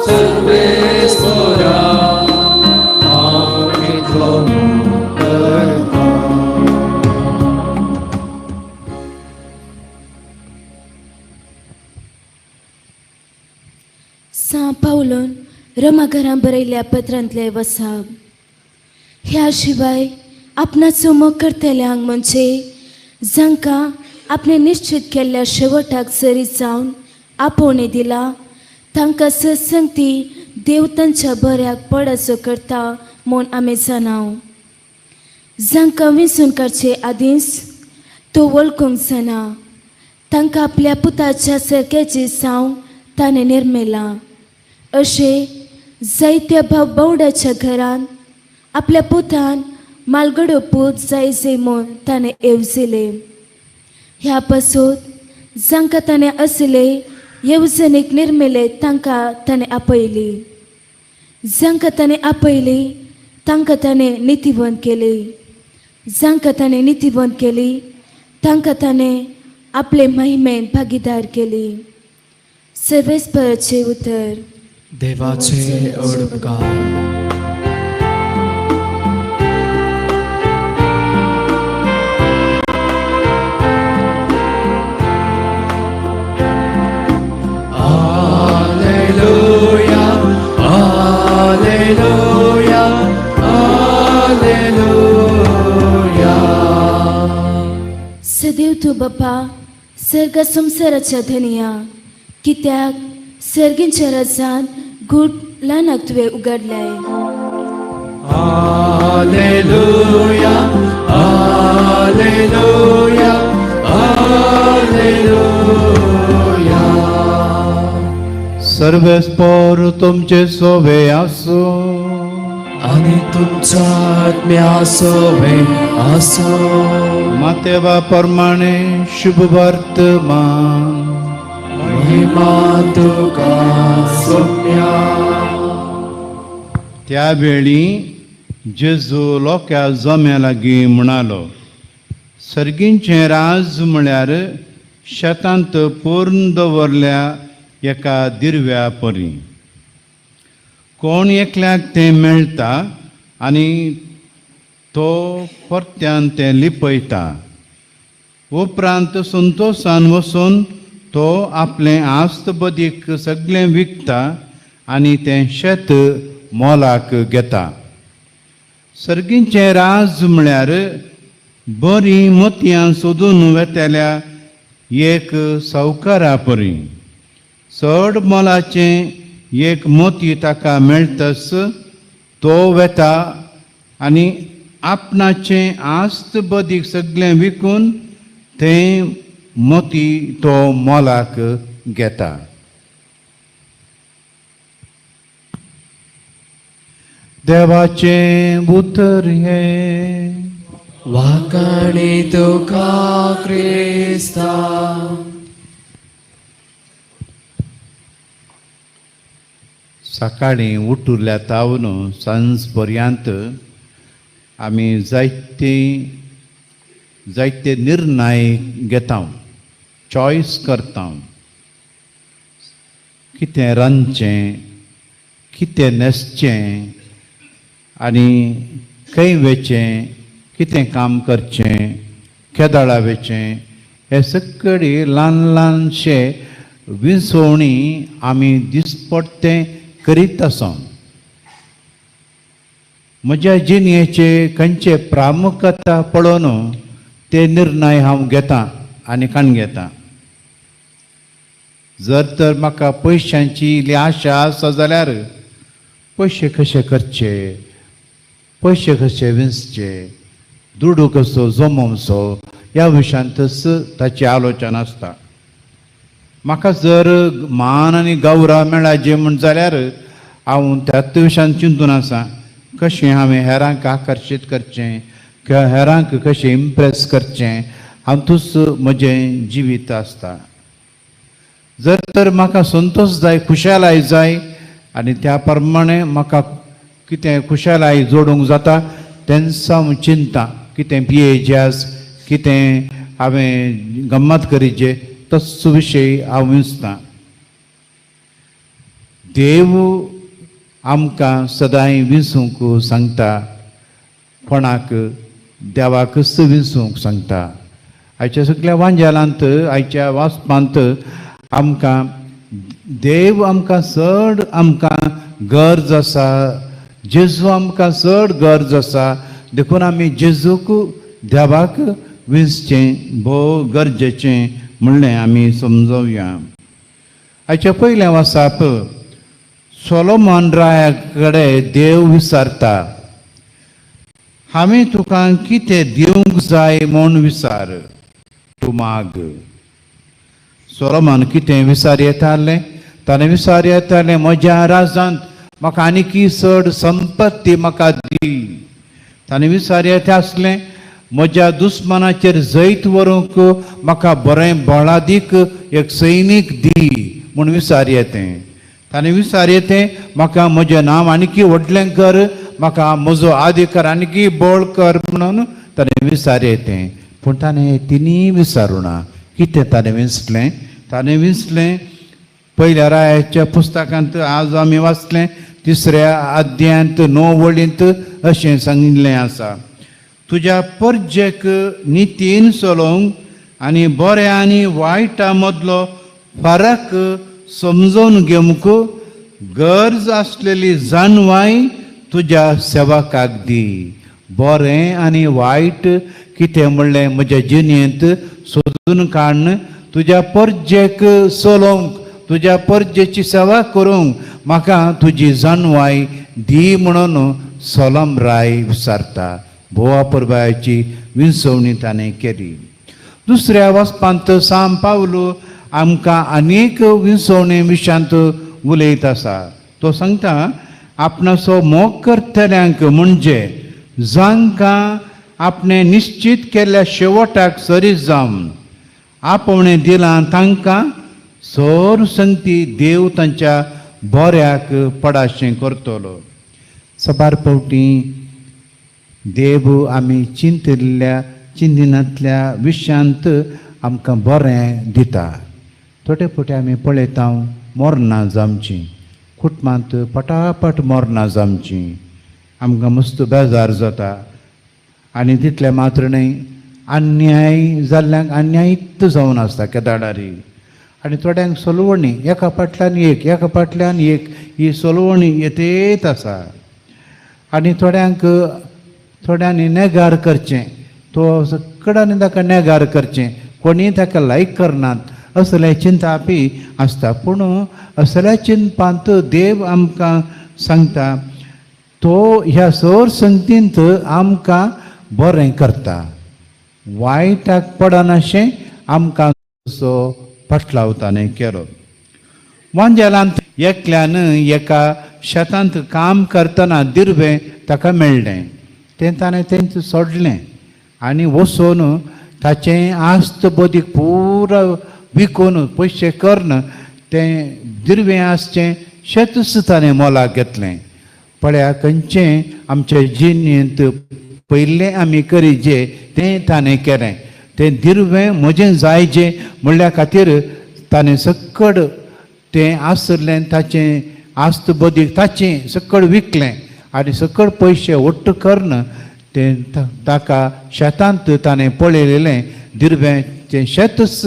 सर्वेस्परा हांव कितलो मोग करता. सां पावलोन रोमा घरां बरयल्ल्या पत्रांतले वसाब. ह्या शिवाय आपणाचो मोग करतल्यांक म्हणजे जांकां आपणें निश्चित केल्ल्या शेवटाक सरी जावन आपोवणें दिलां तांकां सत्संगती देव तांच्या बऱ्याक पडाचो करता म्हूण आमी जाणाव. जांकां विंचून काडचे आदींच तो वळखूंक जाणा तांकां आपल्या पुताच्या सारक्याची साव ताणें निर्मेलां. अशें जायत्या भाव बावड्याच्या घरान आपल्या पुतान मालगडो पूत जायजे म्हूण ताणें येवजिलें. ह्या पासत जांकां ताणें असले येवजणेक निर्मिले तांकां ताणें आपयली. जांकां ताणें आपयली तांकां ताणें नितीवंत केली, जांकां ताणें नितीवंत केली तांकां ताणें आपले महिमेन भागीदार केली. सर्वेस्पराचें उतर. देवाचे उपकार. Alleluia, Alleluia, Alleluia. सदैव तूं बापा सर्ग संवसाराच्या धनया, कित्याक सर्गींच्या राज्यांत गूट ल्हानाक तुवें उगडलाय. Alleluia, Alleluia, Alleluia. सर्वेस्पोर तुमचे सोवे आसूं. आनी तुमच्या आत्म्या सोवे आसो. मातेवा प्रमाणे शुभ वर्तमान. महिमा तुका सोम्या. त्यावेळी जेजू लोक्या जम्या लागीं म्हणालो, सर्गींचें राज म्हळ्यार शेतांत पूर्ण दवरल्या एका दिरव्या परी. कोण एकल्याक तें मेळटा आनी तो परत्यान तें लिपयता. उपरांत संतोशान वचून तो आपलें आस्त बदीक सगळें विकता आनी तें शेत मोलाक घेता. सर्गींचें राज म्हळ्यार बरीं मोतयां सोदून वेतल्या एक सावकारा परी. चड मोलाचें एक मोती ताका मेळटस तो वेता आनी आपणाचें आस्त बदीक सगळें विकून तें मोती तो मोलाक घेता. देवाचें उतर हें. वाकाणी तुका क्रिस्ता. सकाळीं उठुल्या तावन सांज पर्यंत आमी जायते जायते निर्णय घेता, चॉयस करता. कितें रांदचें, कितें न्हेसचें आनी खंय वचचें, कितें काम करचें, केदाळा वचचें, हे सगळी ल्हान ल्हानशे विंचवणी आमी दिसपट्टें करीत आसा. म्हज्या जिणेचे खंयचे प्रामुख्यता पळोवन ते निर्णय हांव घेता आनी काण घेता. जर तर म्हाका पयशांची इल्ली आशा आसा जाल्यार पयशे कशे करचे, पयशे कशे विंचचे, दुडू कसो जमोवचो ह्या विशयांतच ताची आलोचना आसता. म्हाका जर मान आनी गौरव मेळाचे म्हण जाल्यार हांव त्याच विशयान चिंतून आसा, कशें हांवें हेरांक आकर्शीत करचें किंवा हेरांक कशें इम्प्रेस करचें, हातूंच म्हजें जिवीत आसता. जर तर म्हाका संतोश जाय, खुशालाय जाय आनी त्या प्रमाणे म्हाका कितें खुशालाय जोडूंक जाता तेन्ना हांव चिंता कितें पियेचें आज, कितें हांवें गम्मत करीचे, तस विशय हांव विंचतां. देव आमकां सदांय विंचूंक सांगता, कोणाक देवाकच विंचूंक सांगता. आयच्या सगल्या वांजेलांत, आयच्या वाचपांत आमकां देव आमकां चड आमकां गरज आसा, जेजू आमकां चड गरज आसा. देखून आमी जेजूक देवाक विंचचें भोव गरजेचें म्हणलें आमी समजोवया. आयच्या पयलें वासाप सोलोमन राया कडेन देव विचारता, हांवें तुका कितें दिवंक जाय म्हूण विचार, तूं माग. सोलोमन कितें विचार येतालें? ताणें विचार येतालें, म्हज्या राजांत म्हाका आनीकी चड संपत्ती म्हाका दी. ताणें विचार येता आसलें, म्हज्या दुस्मानाचेर जैत व्हरूंक म्हाका बरें बळादीक एक सैनीक दी म्हूण विचार येतें. ताणें विचारयें म्हाका म्हजें नांव आनीकी व्हडलें कर, म्हाका म्हजो अधिकार आनीकी बळ कर म्हणून ताणें विचारयें. पूण ताणें तिनूय विचारूं ना. कितें ताणें विंचलें? ताणें विंचलें पयल्या रायाच्या पुस्तकांत आज आमी वाचलें 3 अध्यायांत 9 वळींत अशें सांगिल्लें आसा, तुज्या परजेक नितीन चलोवंक आनी बऱ्या आनी वायटा मदलो फरक समजून घेवंक गरज आसलेली जाणवाय तुज्या सेवकाक दी. बरें आनी वायट कितें म्हणलें म्हज्या जिणेंत सोदून काडून तुज्या परजेक चलोवंक, तुज्या परजेची सेवा करूंक म्हाका तुजी जाणवाय दी म्हणून सोलम राय विचारता. भोवा परबायाची विंचवणी ताणें केली. दुसऱ्या वचपांत साम पावलो आमकां आनीक विंचवणे विशयांत उलयत आसा. तो सांगता आपणाचो मोग करतल्यांक म्हणजे जांकां आपणें निश्चीत केल्ल्या शेवटाक सरी जावन आपोवणें दिलां तांकां सर संगती देव तांच्या बऱ्याक पडाशें करतलो. साबार फावटी देव आमी चिंतिल्ल्या चिंतिनांतल्या विशयांत आमकां बरें दिता. थोडे फावटी आमी पळयता मरणां जावचीं, कुटुंबांत पटापट मरणां जावचीं, आमकां मस्त बेजार जाता. आनी तितलें मात्र न्हय, अन्याय जाल्ल्यांक अन्यायीत जावन आसता केदाडारी. आनी थोड्यांक सोलवणी एका फाटल्यान एक, एका फाटल्यान एक ही सोलवणी येतेत आसा. आनी थोड्यांक थोड्यांनी नेगार करचें, तो सगळ्यांनी ताका नेगार करचें, कोणीय ताका लायक करनात असलें चिंतापी आसता. पूण असल्या चिंतपांत देव आमकां सांगता तो ह्या सर संगतींत आमकां बरें करता, वायटाक पडनाशें आमकां असो फाटलाव ताणें केलो. वांजेलांत एकल्यान एका शेतांत काम करतना दिर्वें ताका मेळ्ळें, तें ताणें तेंच सोडलें आनी वचून ताचें आस्त बदीक पुरो विकून पयशे करून तें दिर्वें आसचें शेतूच ताणें मोलाक घेतलें. पळया खंयचें आमचे जिणेंत पयलें आमी करीजे तें ताणें केलें. तें दिर्वें म्हजें जायजें म्हणल्या खातीर ताणें सकड तें आसलें ताचें आस्त बदीक ताचें सकड विकलें आनी सकड पयशे वट्ट करून तें ताका शेतांत ताणें पळयलेलें दिर्वेंचें शेतूच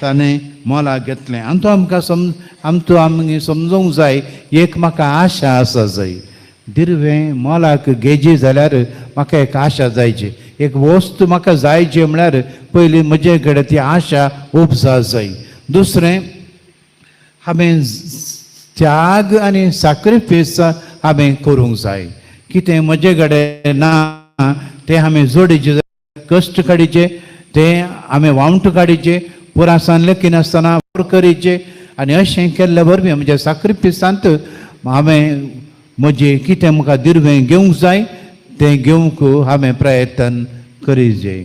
ताणें मोलाक घेतलें. आनी तो आमकां आमचो आमी समजूंक जाय, एक म्हाका आशा आसा जाय. दिर्वें मोलाक घेजी जाल्यार म्हाका एक आशा जायची, एक वस्तू म्हाका जायची म्हळ्यार पयलीं म्हजे कडेन ती आशा उपजा जाय. दुसरें हांवें त्याग आनी साक्रिफीस हांवें करूंक जाय. कितें म्हजे कडेन ना तें हांवें जोडीचें, कश्ट काडीचे, तें हांवें वावंट काडीचें, पुरासान लेखिनासतना करीचे. आनी अशें केल्ले वरवीं म्हज्या साक्रिफिसांत हांवें म्हजें कितें म्हाका दिर्वें घेवंक जाय तें घेवंक हांवें प्रयत्न करीजे.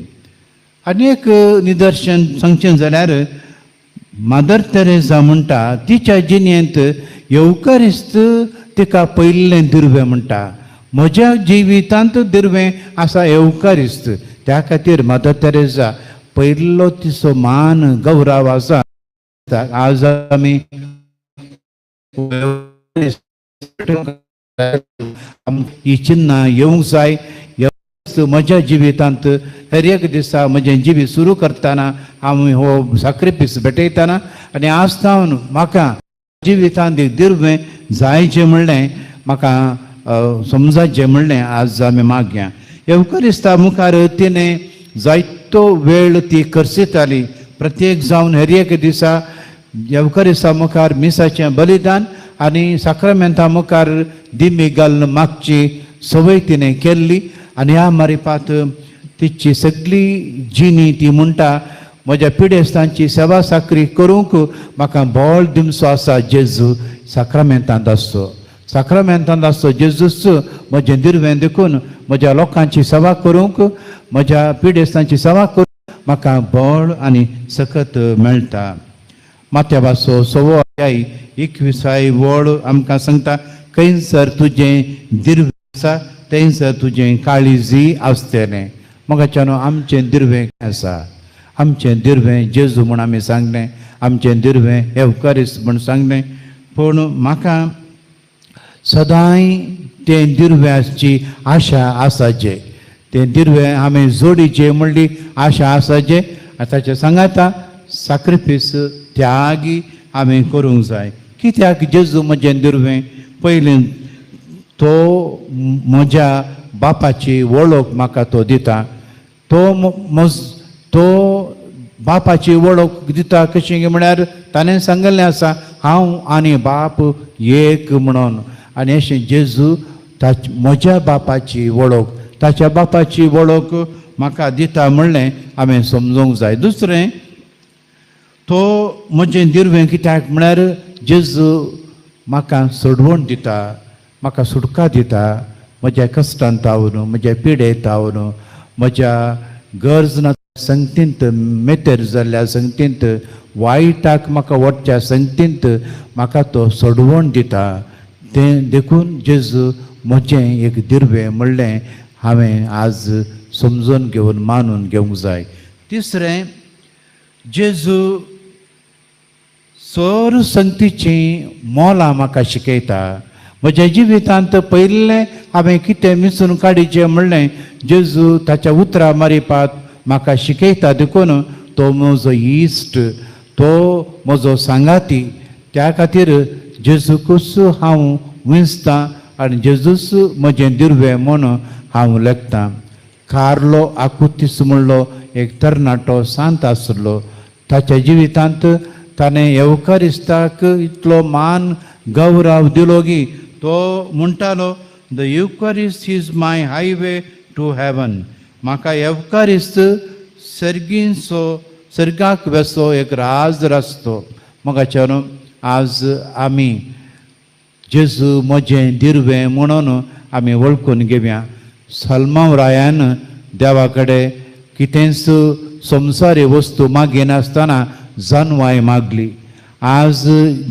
आनी एक निदर्शन सांगचें जाल्यार मादर तेरेजा म्हणटा तिच्या जिणेंत येवकारिस्त तिका पयलें दिर्वें म्हणटा. म्हज्या जिवितांत दिर्वें आसा येवकारिस्त, त्या खातीर मादर तेरेजा पयलो तिचो मान गौरव आसा. आज आमी ही चिन्नां येवंक जाय म्हज्या जिवितांत. हर एक दिसा म्हजें जिवीत सुरू करतना हांव हो साक्रिफीस भेटयतना आनी आज सावन म्हाका जिवितांत एक दिर्वें जायचें म्हणलें म्हाका समजायचें म्हणलें आज आमी मागया. येवकारिस्ता मुखार तिणें जायतो वेळ ती खर्चिताली. प्रत्येक जावन हर एक दिसा येवकारिस्ता मुखार मिसाचें बलिदान आनी साक्रामेंता मुखार दिमी घालून मागची संवय तिणें केल्ली. आनी ह्या मारिपात तिची सगळी जिणी ती म्हणटा म्हज्या पिडेस्तांची सेवा साकरी करूंक म्हाका बळ दिवचो आसा जेजू साक्रामेंतांत आसचो, साक्रामेंतांत आसचो जेजूच म्हजें दिर्वें देखून म्हज्या लोकांची सेवा करूंक, म्हज्या पिडेस्तांची सेवा करूंक म्हाका बळ आनी सकत मेळटा. माथ्यावाचो सवो अध्याय 21 वळ आमकां सांगता खंयसर तुजें दिर्वें आसा थंयसर तुजें काळीजी आसतलें. मोगाच्यानो आमचें दिर्वें आसा, आमचें दिर्वें जेजू म्हूण आमी सांगलें, आमचें दिर्वें एवकारिस्त म्हूण सांगलें, पूण म्हाका सदांय तें दिर्व्याची आशा आसाचे, तें दिर्वें आमी जोडीचें म्हणली आशा आसाचे. आनी ताचें सांगाता साक्रिफीस त्यागी आमी करूंक जाय. कित्याक जेजू म्हजें दिर्वें? पयलीं तो म्हज्या बापाची वळख म्हाका तो दिता, तो तो बापाची वळख दिता. कशें म्हळ्यार ताणें सांगिल्लें आसा हांव आनी बाप एक म्हणून. आनी अशें जेजू ताच म्हज्या बापाची वळख ताच्या बापाची वळख म्हाका दिता म्हणलें हांवें समजूंक जाय. दुसरें तो म्हजें दिर्वें कित्याक म्हळ्यार जेजू म्हाका सोडवण दिता, म्हाका सुटका दिता, म्हज्या कश्टान तावन, म्हज्या पिडेत तावन, म्हज्या गरज ना संगतींत मेतेर जाल्ल्या संगतींत, वायटाक म्हाका वटच्या संगतींत म्हाका तो सोडवण दिता. तें देखून जेजू म्हजें एक दिर्वें म्हणलें हांवें आज समजून घेवन मानून घेवंक जाय. तिसरें जेजू सर संगतीचीं मोलां म्हाका शिकयता. म्हज्या जिवितांत पयलें हांवें कितें मिसून काडीचें म्हणलें जेजू ताच्या उतरां मारिपात म्हाका शिकयता. देखून तो म्हजो इश्ट, तो म्हजो सांगाती. त्या खातीर जेजूकूच हांव विंचतां आनी जेजूच म्हजें दिर्वें म्हूण हांव लेखतां. कार्लो आकुतीस म्हणलो एक तरणाटो सांत आसलो. ताच्या जिवितांत ताणें येवकारिस्ताक इतलो मान गौरव दिलो की तो म्हणटालो the Eucharist is my highway to heaven. म्हाका येवकारिस्त सर्गींचो सर्गाक वेसो एक राज रस्तो. मोगाच्यानो आज आमी जेजू म्हजें दिर्वें म्हणून आमी वळखून घेवया. सलमाव रायान देवा कडेन कितेंच संवसारी वस्तू मागिनासतना जानवाय मागली. आज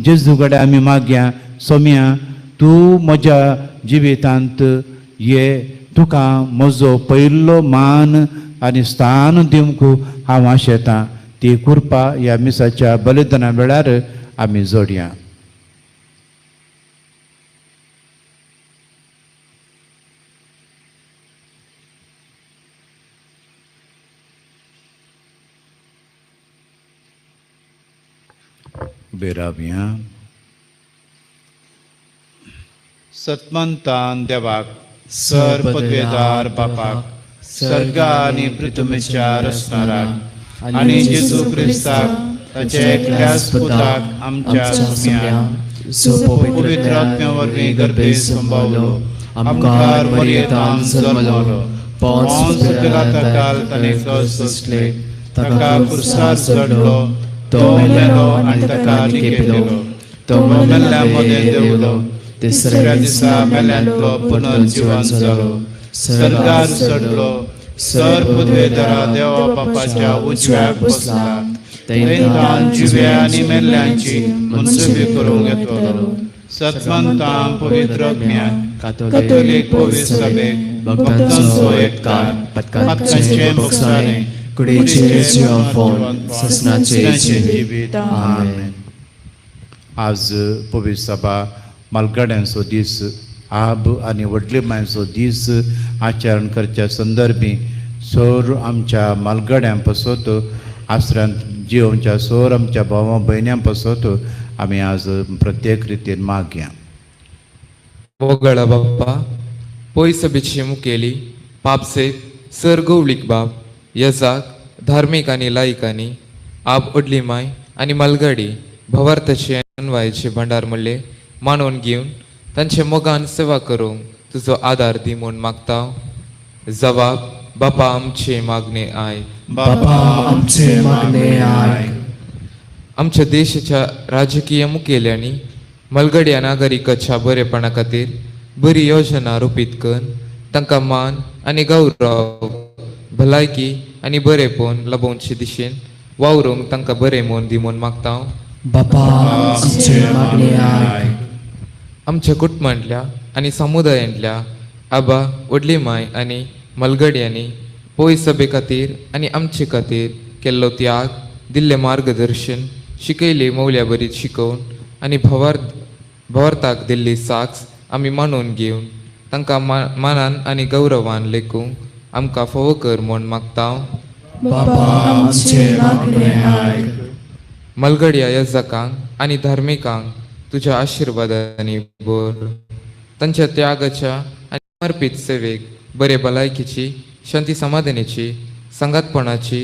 जेजू कडेन आमी मागया, सोम्या तूं म्हज्या जिवितांत ये, तुका म्हजो पयलो मान आनी स्थान दिवंक हांव आशेतां. ती कृपा ह्या मिसाच्या बलिदाना वेळार आमी जोडया. उबे रावया. सतमंतान देवाक सर पदवेदार बापाक सर्गा आनी पृथ्वीच्या रचणाराक आनी जेजू क्रिस्ताक ताच्या एकल्याच पुताक आमच्या सुम्या पवित्र आत्म्या वरवीं गर्भे संभावलो, आमकार मरियेतान जल्मलो, पोंस पिलाता ताणें कस सोंसले, ताका कुर्सार चडलो, तो मेलो आनी ताका निकेलो, तो मेल्ल्या मदें देंवलो, तिसऱ्या दिसा मेल्यांतलो पुनर्जिवन जालो, सर्गार चडलो, सर पदवेदारा देवा बापाच्या उजव्याक बसला, थंयतान जिव्या आनी मेल्ल्यांची मनसुबी करूंक येतलो. सत्मंतां पवित्र ज्ञान कॅथोलीक पवित्र सभेक भक्तांचो एककार पातकांचें भोगसाणें कुडीचें जिवनपण ससनाचें जिवीत. आमेन. आज पवित्र सभा मालगाड्यांचो दीस, आब आनी व्हडले मांयचो दीस आचरण करच्या संदर्भी सोर आमच्या मालगाड्यां पासत आसऱ्यांत जियोवच्या सोर आमच्या भावा भयण्यां पासत आमी आज प्रत्येक रितीन मागया. मोगळा बाप्पा पयस सभेची मुखेली पापसेब सर गवळीक बाब यजाक धार्मीक आनी लायकांनी आब ओडली माय आनी मालगाडी भवार्थाचे अनवायचे भांडार म्हणले मानून घेवन तांचे मोगान सेवा करूंक तुजो आदार दी म्हूण मागता. जवाब बापा आमचे मागणे आयक. बापा आमचे मागणे आयक. आमच्या देशाच्या राजकीय मुखेल्यांनी मलगड्या नागरिकाच्या बरेपणा खातीर बरी योजना रुपीत करून तांकां मान आनी गौरव भलायकी आनी बरेपण लाभोवचे दिशेन वावरूंक तांकां बरें म्हूण दी म्हूण मागता. बापा आमचे मागणे आयक. आमच्या कुटुंबांतल्या आनी समुदायांतल्या आबा व्हडली माय आनी मलगड्यांनी पोय सभे खातीर आनी आमचे खातीर केल्लो त्याग, दिल्लें मार्गदर्शन, शिकयले मौल्या बरीच शिकोवन आनी भवार्थाक दिल्ली साक्ष आमी मानून घेवन तांकां मानान आनी गौरवान लेखूंक आमकां फावो कर म्हूण मागता. बापा आमचे मागणे आयक. मलगड्या यजकांक आनी धार्मिकांक तुज्या आशिर्वादांनी भर. तांच्या त्यागाच्या आनी समर्पीत सेवेक बरे भलायकेची, शांती समाधानाची, सांगातपणाची,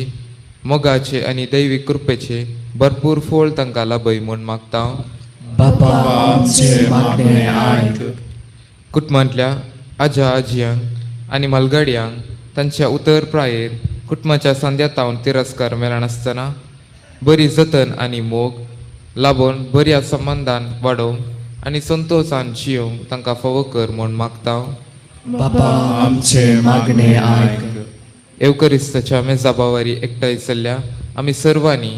मोगाचे आनी दैवीक कृपेचे भरपूर फळ तांकां लाभय म्हूण मागता. बापा आमचे मागणे आयक. कुटुंबांतल्या आजा आजयांक आनी मलगड्यांक तांच्या उतर प्रायेर कुटुंबाच्या सांद्या तावन तिरस्कार मेळनासतना बरी जतन आनी मोग लाबोवन बऱ्या संबंदान वाडोवंक आनी संतोशान जियोवंक तांकां फावो कर म्हूण मागता. बापा आमचे मागणे आयक. येवकरिस्ताच्या मेजाबावारी एकठांय जाल्ल्या आमी सर्वांनी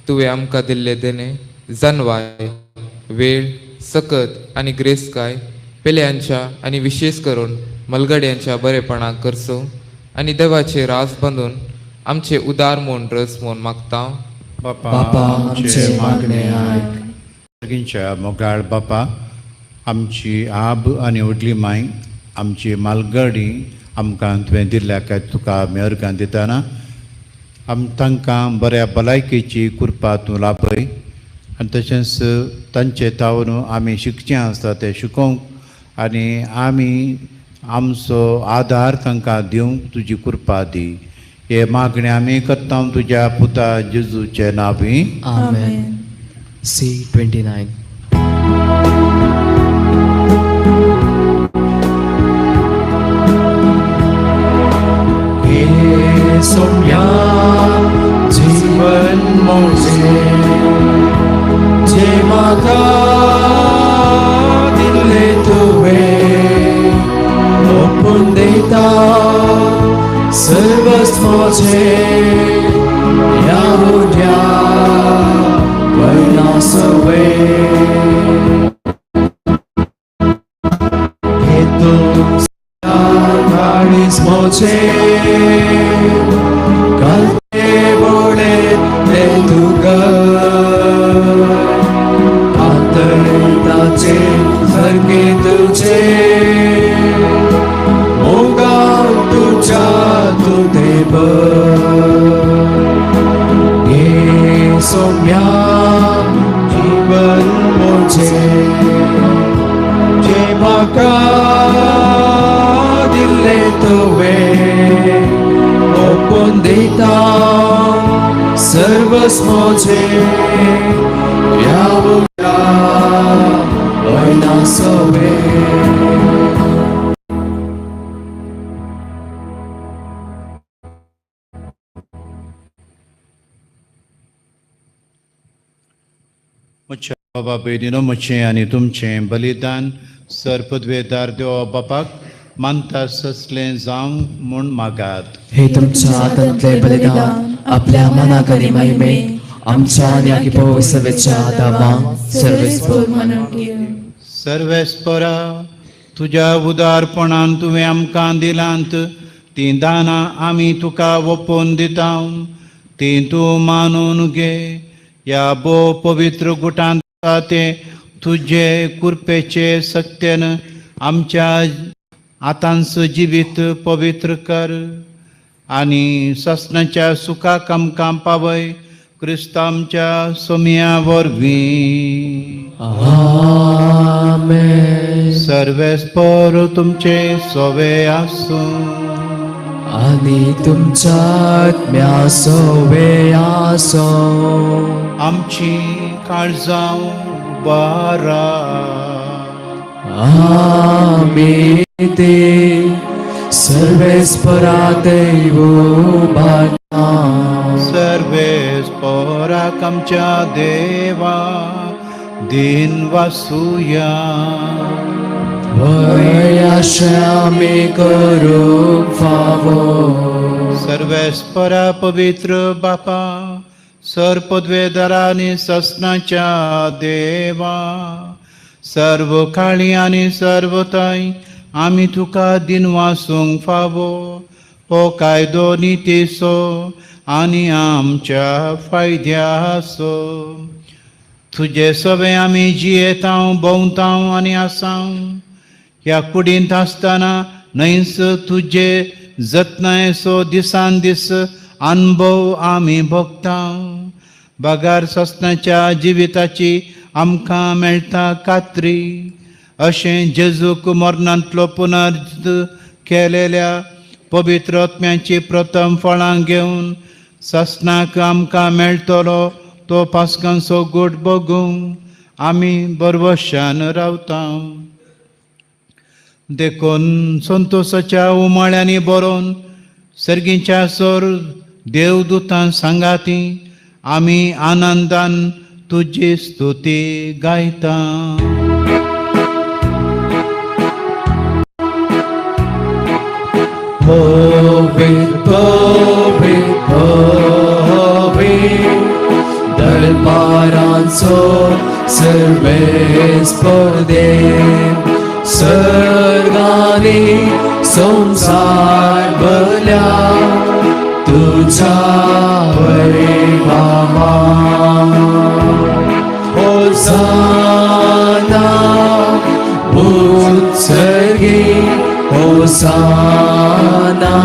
तुवें आमकां दिल्ले देणे, जानवाय, वेळ, सकत आनी ग्रेसकाय पेल्यांच्या आनी विशेश करून मलगड्यांच्या बरेपणाक करचो आनी देवाचे रास बांदून आमचे उदार म्हूण रस म्हूण मागता. बापा आमचे मागणे आयक. सगळींच्या मोगाळ बापा, आमची आब आनी व्हडली माय, आमची मालगडी आमकां तुवें दिल्ल्या काय तुका आमी अर्गां दितना आम तांकां बऱ्या भलायकेची कृपा तूं लाभय आनी तशेंच तांचे तावन आमी शिकचें आसता तें शिकोवंक आनी आमी आमचो आदार तांकां दिवंक तुजी कृपा दी. हे मागणें आमी करता तुज्या पुता जेजूचे नांवी. आमेन. C 29. हे सोम्या जीवन मोजे, जे म्हाका दिल्ले तुवें, ओपून दिता सर्वस्व मोजे, ह्या उद्या वयनासवे. हे तूं काळीज मोजे, घालते बोडे ते तुका, आतळताचे सारके तुझे, मोगा तुझ्या तूं देव. हे सोम्या जीवन मोजे, जे म्हाका दिल्ले तुवें, ओपून दिता सर्वस्व मोजे, ह्या उद्या वयनासवे. म्हज्या बाबा भयणीनो, म्हजें आनी तुमचें बलिदान सर पदवेदार देवा बापाक मानता ससलें जावं म्हूण मागात. हे तुमच्या हातांतले बलिदान आपल्या मनाक आनी महिमेक आमच्या आनी आगी पवित्रच्या दामांक सर्वेस्पोर म्हणून घेवं. सर्वेस्परा, तुज्या उदारपणान तुवें आमकां दिलांत तीं दानां आमी तुका ओपोवन दिता, तीं तूं मानून घे. ह्या भोव पवित्र गुटांत ते तुजे कृपेचे सक्तेन आमच्या आतांचो जिवीत पवित्र कर आनी ससनाच्या सुखाक आमकां पावय, क्रिस्त आमच्या सोमया वरवीं. आमेन. सर्वेस्पर तुमचे सोवे आसूं. आनी तुमच्या आत्म्या सोवे आसो. आमची काळजां बारा. आमी ते सर्वेस्परा दैव बाटा. सर्वेस्पराक आमच्या देवा दिन वासुया. वयाश्रामी करूंक फावो. सर्वेस्परा पवित्र बापा, सर पदवेदारा आनी ससनाच्या देवा, सर्व काळी आनी सर्व ताई आमी तुका दिनवासूंक फावो. हो कायदो नितीचो आनी आमच्या फायद्याचो. तुजे सवे आमी जियेतांव, भोंवतांव आनी आसांव. ह्या कुडींत आसतना न्हयच तुजे जतनायेचो दिसान दीस अनुभव आमी भोगतांव. बगार ससनाच्या जिविताची आमकां मेळटा खात्री. अशें जेजूक मरणांतलो पुनर्ज केलेल्या पवित्र आत्म्याची प्रथम फळां घेवन ससनाक आमकां मेळटलो तो पासकांचो गोड बगूंक आमी बरवशान रावता. देखून संतोसाच्या उमाळ्यांनी बरोवन सर्गीच्या सर देवदूतां सांगाती आमी आनंदान तुजी स्तुती गायता. पवित्र पवित्र पवित्र दरबारांचो सर्वेस्पर देव, सर्गांनी संवसार भरल्या तुझ्या वैभवान. होसाना उत्सर्गी, होसाना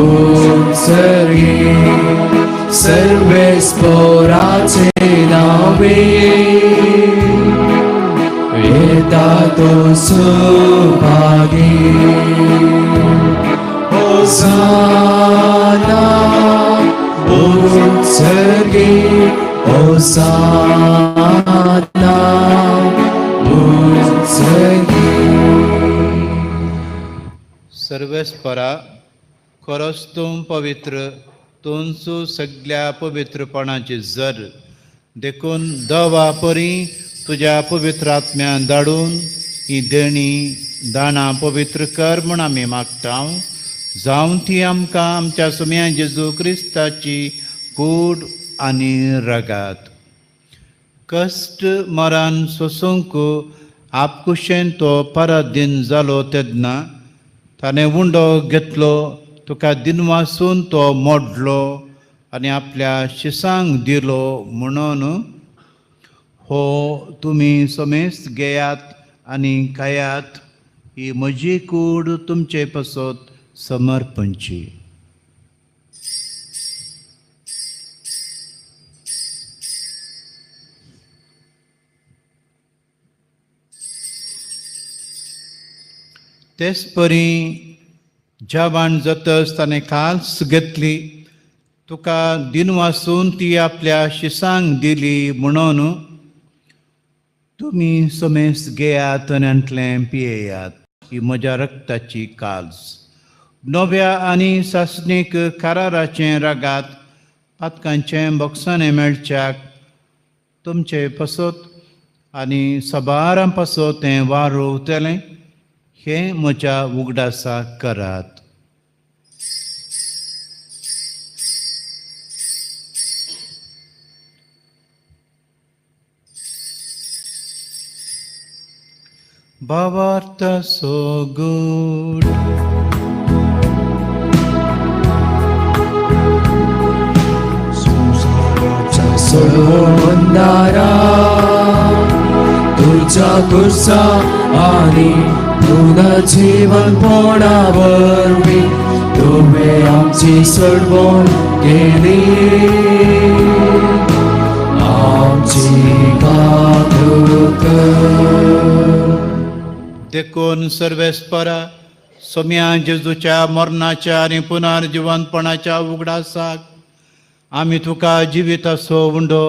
उत्सर्गी, सर्वेस्पोराचे नावे येता तो सुभागी. होसाना उत्सर्गी, होसाना उत्सर्गी. सर्वेस्परा, खरोच तूं पवित्र, तूंच सगल्या पवित्रपणाची जर. देखून दवा परी तुज्या पवित्र आत्म्यान धाडून ही देणी दाणां पवित्र कर म्हूण आमी मागता. जावं ती आमकां आमच्या सुम्या जेजू क्रिस्ताची कूड आनी रगात. कश्ट मरान सोसूंक आपकुशेन तो पराधीन जालो तेन्ना ताणें उंडो घेतलो, तुका दिनवासून तो मोडलो आनी आपल्या शिसांक दिलो म्हणून, हो तुमी समेस्त घेयात आनी खायात, ही म्हजी कूड तुमचे पासत समर्पणची. तेच परी जेवण जातच ताणें काल्स घेतली, तुका दिनवासून ती आपल्या शिसांक दिली म्हणून, तुमी समेस्त घेयात आनी हांतलें पियेयात, ही म्हज्या रक्ताची काल्स, नव्या आनी सासणीक कराराचें रगात. पातकांचें बोगसाणें मेळच्याक तुमचे पसत आनी सबारां पासत तें वारोवतलें. हें म्हज्या उगडासाक करात. भावार्थ सोगूड. संवसाराच्या सोडवणदारा, तुझ्या खुर्सा आणि पुनर्जीवनपणा वरवीं तुवें आमची सोडवण केली. आमची काकूत कर. देखून सर्वेस्परा, सोम्या जेजूच्या मरणाच्या आनी पुनर्जिवंतपणाच्या उगडासाक आमी तुका जिविताचो उंडो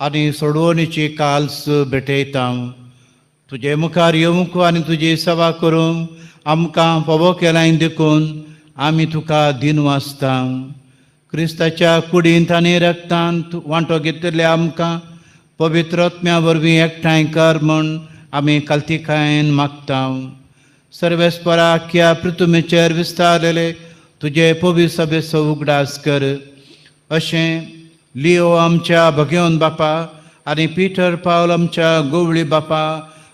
आनी सोडवणीची काल्स भेटयता. तुजे मुखार येवंक आनी तुजी सेवा करूंक आमकां फावो केलाय देखून आमी तुका दिनवासता. क्रिस्ताच्या कुडींत आनी रक्तांत वांटो घेतिल्ल्या आमकां पवित्र आत्म्या वरवीं एकठांय कर म्हूण आमी कालतिकायेन मागता. सर्वेस्परा, आख्या पृथ्वीचेर विस्तारलेले तुजे पवित्र सभेचो उगडास कर. अशें लिओ आमच्या भगेवन बापा आनी पिटर पावल आमच्या गोवळी बापा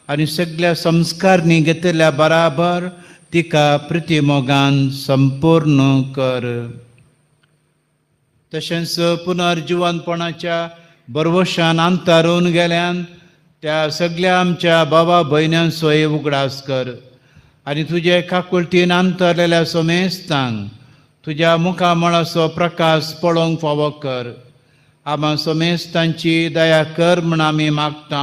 आनी सगल्या संस्कारनी घेतिल्ल्या बराबर तिका प्रितीमोगान संपूर्ण कर. तशेंच पुनर्जिवनपणाच्या बरवशान अंतारून गेल्यान त्या सगल्या आमच्या बाबा भयण्यांचोय उगडास कर आनी तुजे काकुळटीन अंतरलेल्या समेस्तांक तुज्या मुखामळाचो प्रकाश पळोवंक फावो कर. आमा समेस्तांची दया कर म्हण आमी मागता.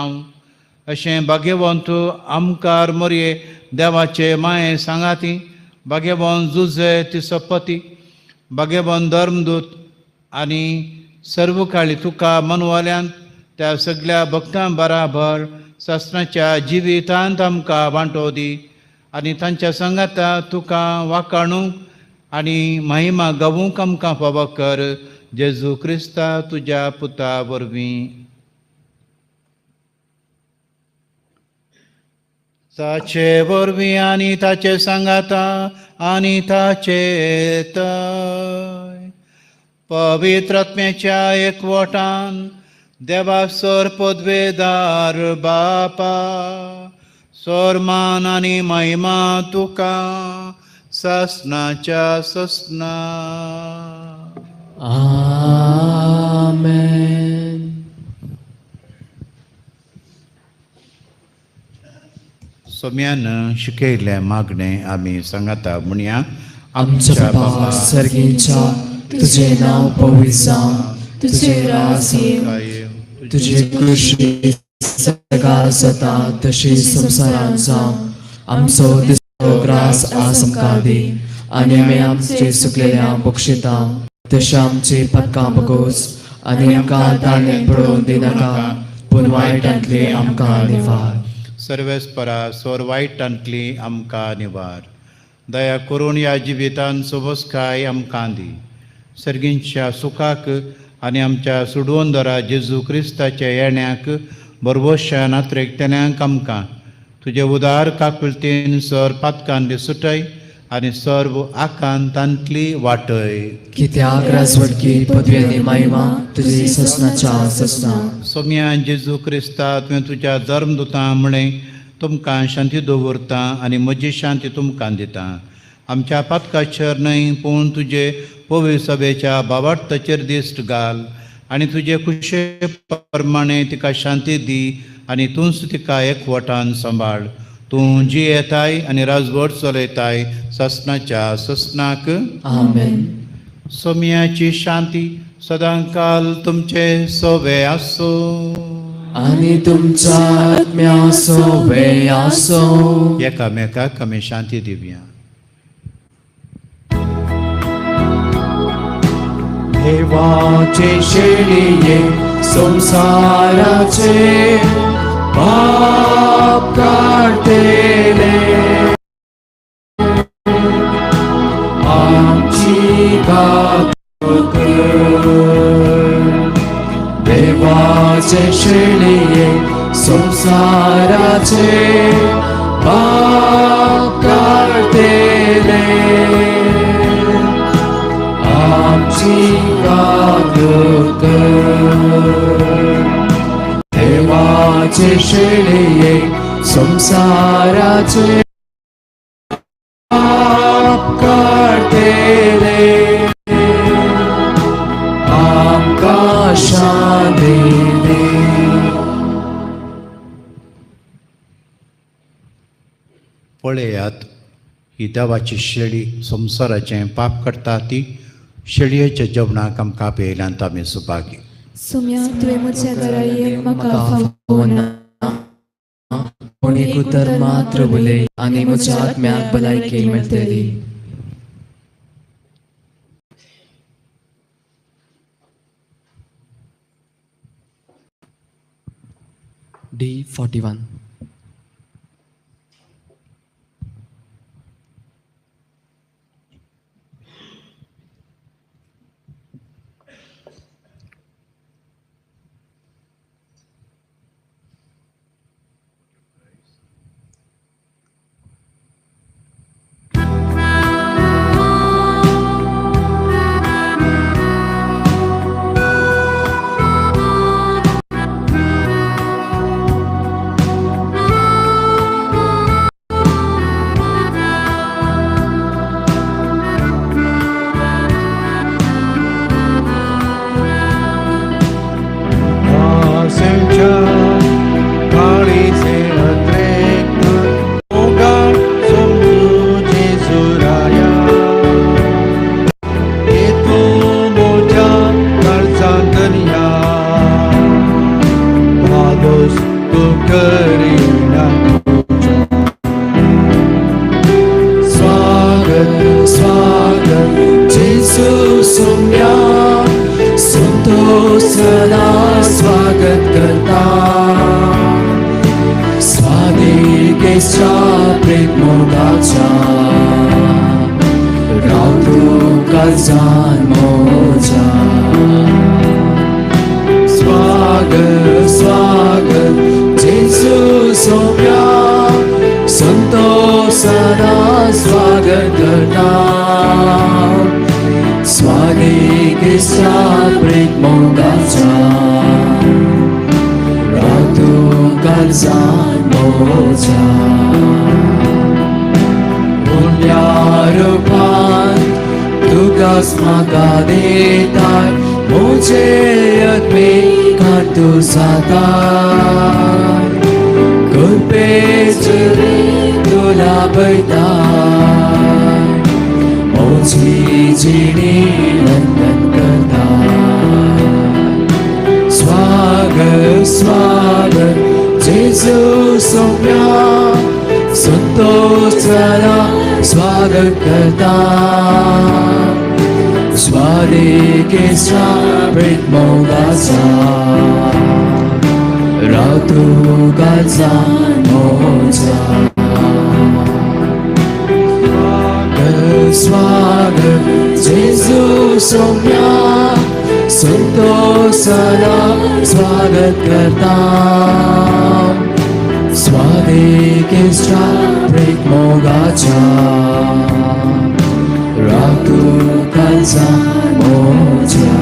अशें भाग्यवंत आमकार मोरये देवाचे माये सांगाती भाग्यवंत जुजे तिसपती भाग्यवंत धर्मदूत आनी सर्व काळी तुका मनवाल्यान त्या सगल्या भक्तां बराबर सासणाच्या जिवितांत आमकां वांटो दी आनी तांच्या सांगाता तुका वाकाणूंक आनी महिमा गावूंक आमकां फावो कर. जेजू क्रिस्ता तुज्या पुता वरवीं. ताचे वरवीं आनी ताचे सांगाता आनी ताचे तय पवित्र आत्म्याच्या एकवटान देवा सर पदवेदार बापा सोरमान आनी महिमा तुका ससनाच्या ससना. आमेन. सोम्यान शिकयल्लें मागणें आमी सांगाता म्हणया. आमच्या बापा सर्गींच्या, तुझे नांव पवित्र जावं, तुझे राज येवं, तुजी कृशी सगळा जाता तशी संवसारांत जावं. आमचो दिसतो ग्रास आज आमकां दी आनी आमी आमचे चुकलेल्या बक्षिता तशें आमची पक्कां बगोस आनी आमकां ताणें पळोवन दिनाका, पूण वायटांतली आमकां निवार. सर्वेस्परा सोर वायटांतली आमकां निवार. दया करून ह्या जिवितान सोबसकाय आमकां दी. सर्गींच्या सुखाक आनी आमच्या सुडवंदरा जेजू क्रिस्ताच्या येण्याक बरबोश्या नात्रेकतल्यांक आमकां तुजे उदार काकुळतीन सर पातकांतली सुटय आनी सर्व आकांतांतली वाटय. कित्याक राजवटकी पदवी आनी महिमा तुजी ससनाच्या ससना. सोम्या जेजू क्रिस्ता, तुवें तुज्या धर्मदुतां म्हळें तुमकां शांती दवरता आनी म्हजी शांती तुमकां दिता. आमच्या पातकाचेर न्हय पूण तुजे पवित्र सभेच्या बाबार्थाचेर दिश्ट घाल आनी तुजे खुशे प्रमाणे तिका शांती दी आनी तूंच तिका एकवटान सांबाळ. तूं जियेताय आनी राजवट चलयताय ससनाच्या ससनाक. आमेन. सोम्याची शांती सदांकाल तुमचे सोवे आसूं आनी तुमच्या आत्म्या सोवे आसूं. एकामेकाक आमी शांती दिवया. देवाचे शेळये संसाराचे पाप काडतेले, आमची गात कर. देवाचे शेळये संसाराचे पाप काडतेले, आमची गात कर. देवाचे शेळये संसाराचे पाप काडतेले, आमकां शांती दी. पळयात ही देवाची शेळी संवसाराचें पाप करता ती शेळयेच्या जेवणाक आमकां आपयल्यात आमी सुभागी. सोम्या, तुवें म्हज्या घरा येवन म्हाका म्हाका फावना, फावना, पूण एक उतर मात्र उलय आनी म्हज्या आत्म्याक भलायकी मेळटली. D 41. संतोषना स्वागत करता स्वादिकेच्या प्रेम मोगाच्या राव तुका जान मोजा स्वागत स्वागत जेजू सोम्या संतोषना स्वागत करता स्वादिकेच्या प्रेम मोगाच्या राव तुका जान मोजा पुण्या रुपान तुकाच म्हाका दिताय म्हजे आत्मिकान तूं जाताय कृपेचे तूं लाभयताय म्हजी जिणी रंगन करताय स्वागत स्वागत जेजू सोम्या संतोषना स्वागत करता स्वादिकेच्या प्रेम मोगाचा राव तुका जान मोजा स्वागत स्वागत जेजू सोम्या संतोषना स्वागत करता स्वादिकेच्या प्रेम मोगाच्या राव तुका जान मोजा.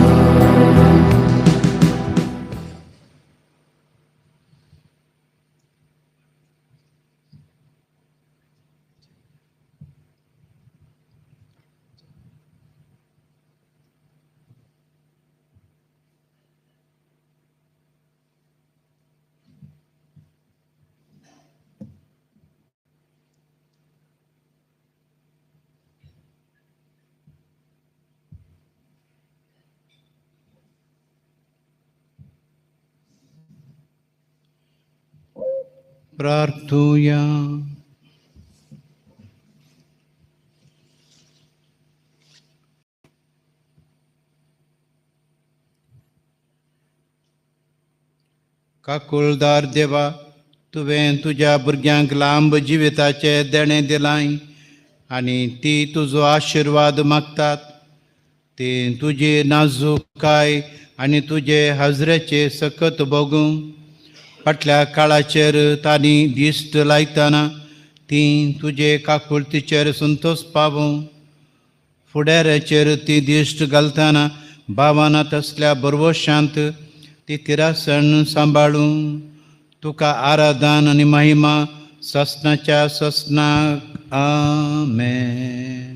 प्रार्थुया. काकुळदार देवा, तुवें तुज्या भुरग्यांक लांब जिविताचें देणें दिलां आनी ती तुजो आशिर्वाद मागतात. ती तुजी नाजूकाय आनी तुजे हाजरेचे सकत भोगूं. फाटल्या काळाचेर तांणी दिश्ट लायतना ती तुजे काकुळतीचेर संतोश पावूं. फुडाराचेर ती दिश्ट घालतना भावना तसल्या बरवशांत ती तिरासण सांबाळूं. तुका आराधन आनी महिमा ससनाच्या ससनाक. आमेन.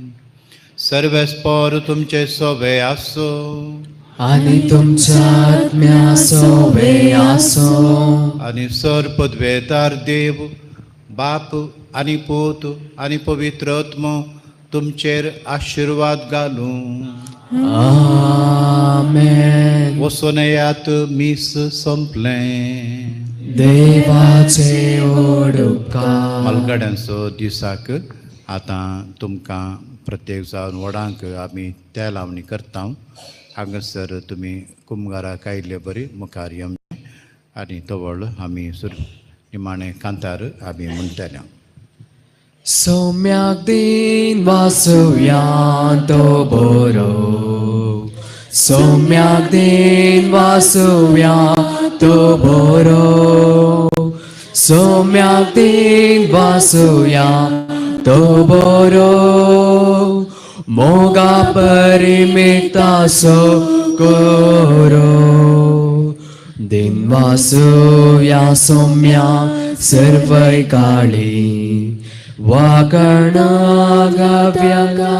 सर्वेस्पोर तुमचे सोबे आसो आनी तुमच्या आत्म्या सोबे आसो. आनी सर पदवेदार देव बाप आनी पूत आनी पवित्र आत्मो तुमचेर आशिर्वाद घालूं. आमेन. वचून येयात, मीस संपलें. देवाचे व्हड उपकार. म्हालगड्यांचो दिसाक आतां तुमकां प्रत्येक जावन व्हडांक आमी तेल लावणी करता. हांगासर तुमी कुमगाराक आयिल्ले बरी मुखार येवचें आनी तवळ आमी सुर निमाणें कांतार आमी म्हणटले. सोम्याक दिन वासुया तो बरो, सोम्याक दिन वासुया तो बरो, सोम्याक दिन वासुया तो बरो, मोगा परिमितासो करो. दिन वासुया सोम्या सर्वै काळी वाकणा गाव्याला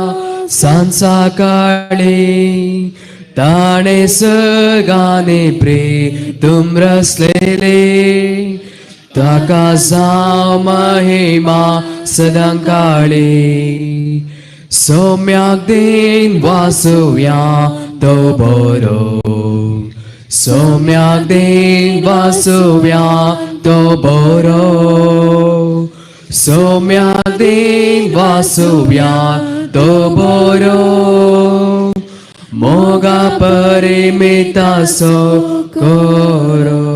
सांसा काळी ताणे सगाने प्रेतुम रसलेले ताका जाव महिमा सदां काळी. सोम्याक दिन वासुया तो बरो, सोम्याक दिन वासुया तो बरो, सोम्याक दिन वासुया तो बरो, मोगा परिमितासो कोरो.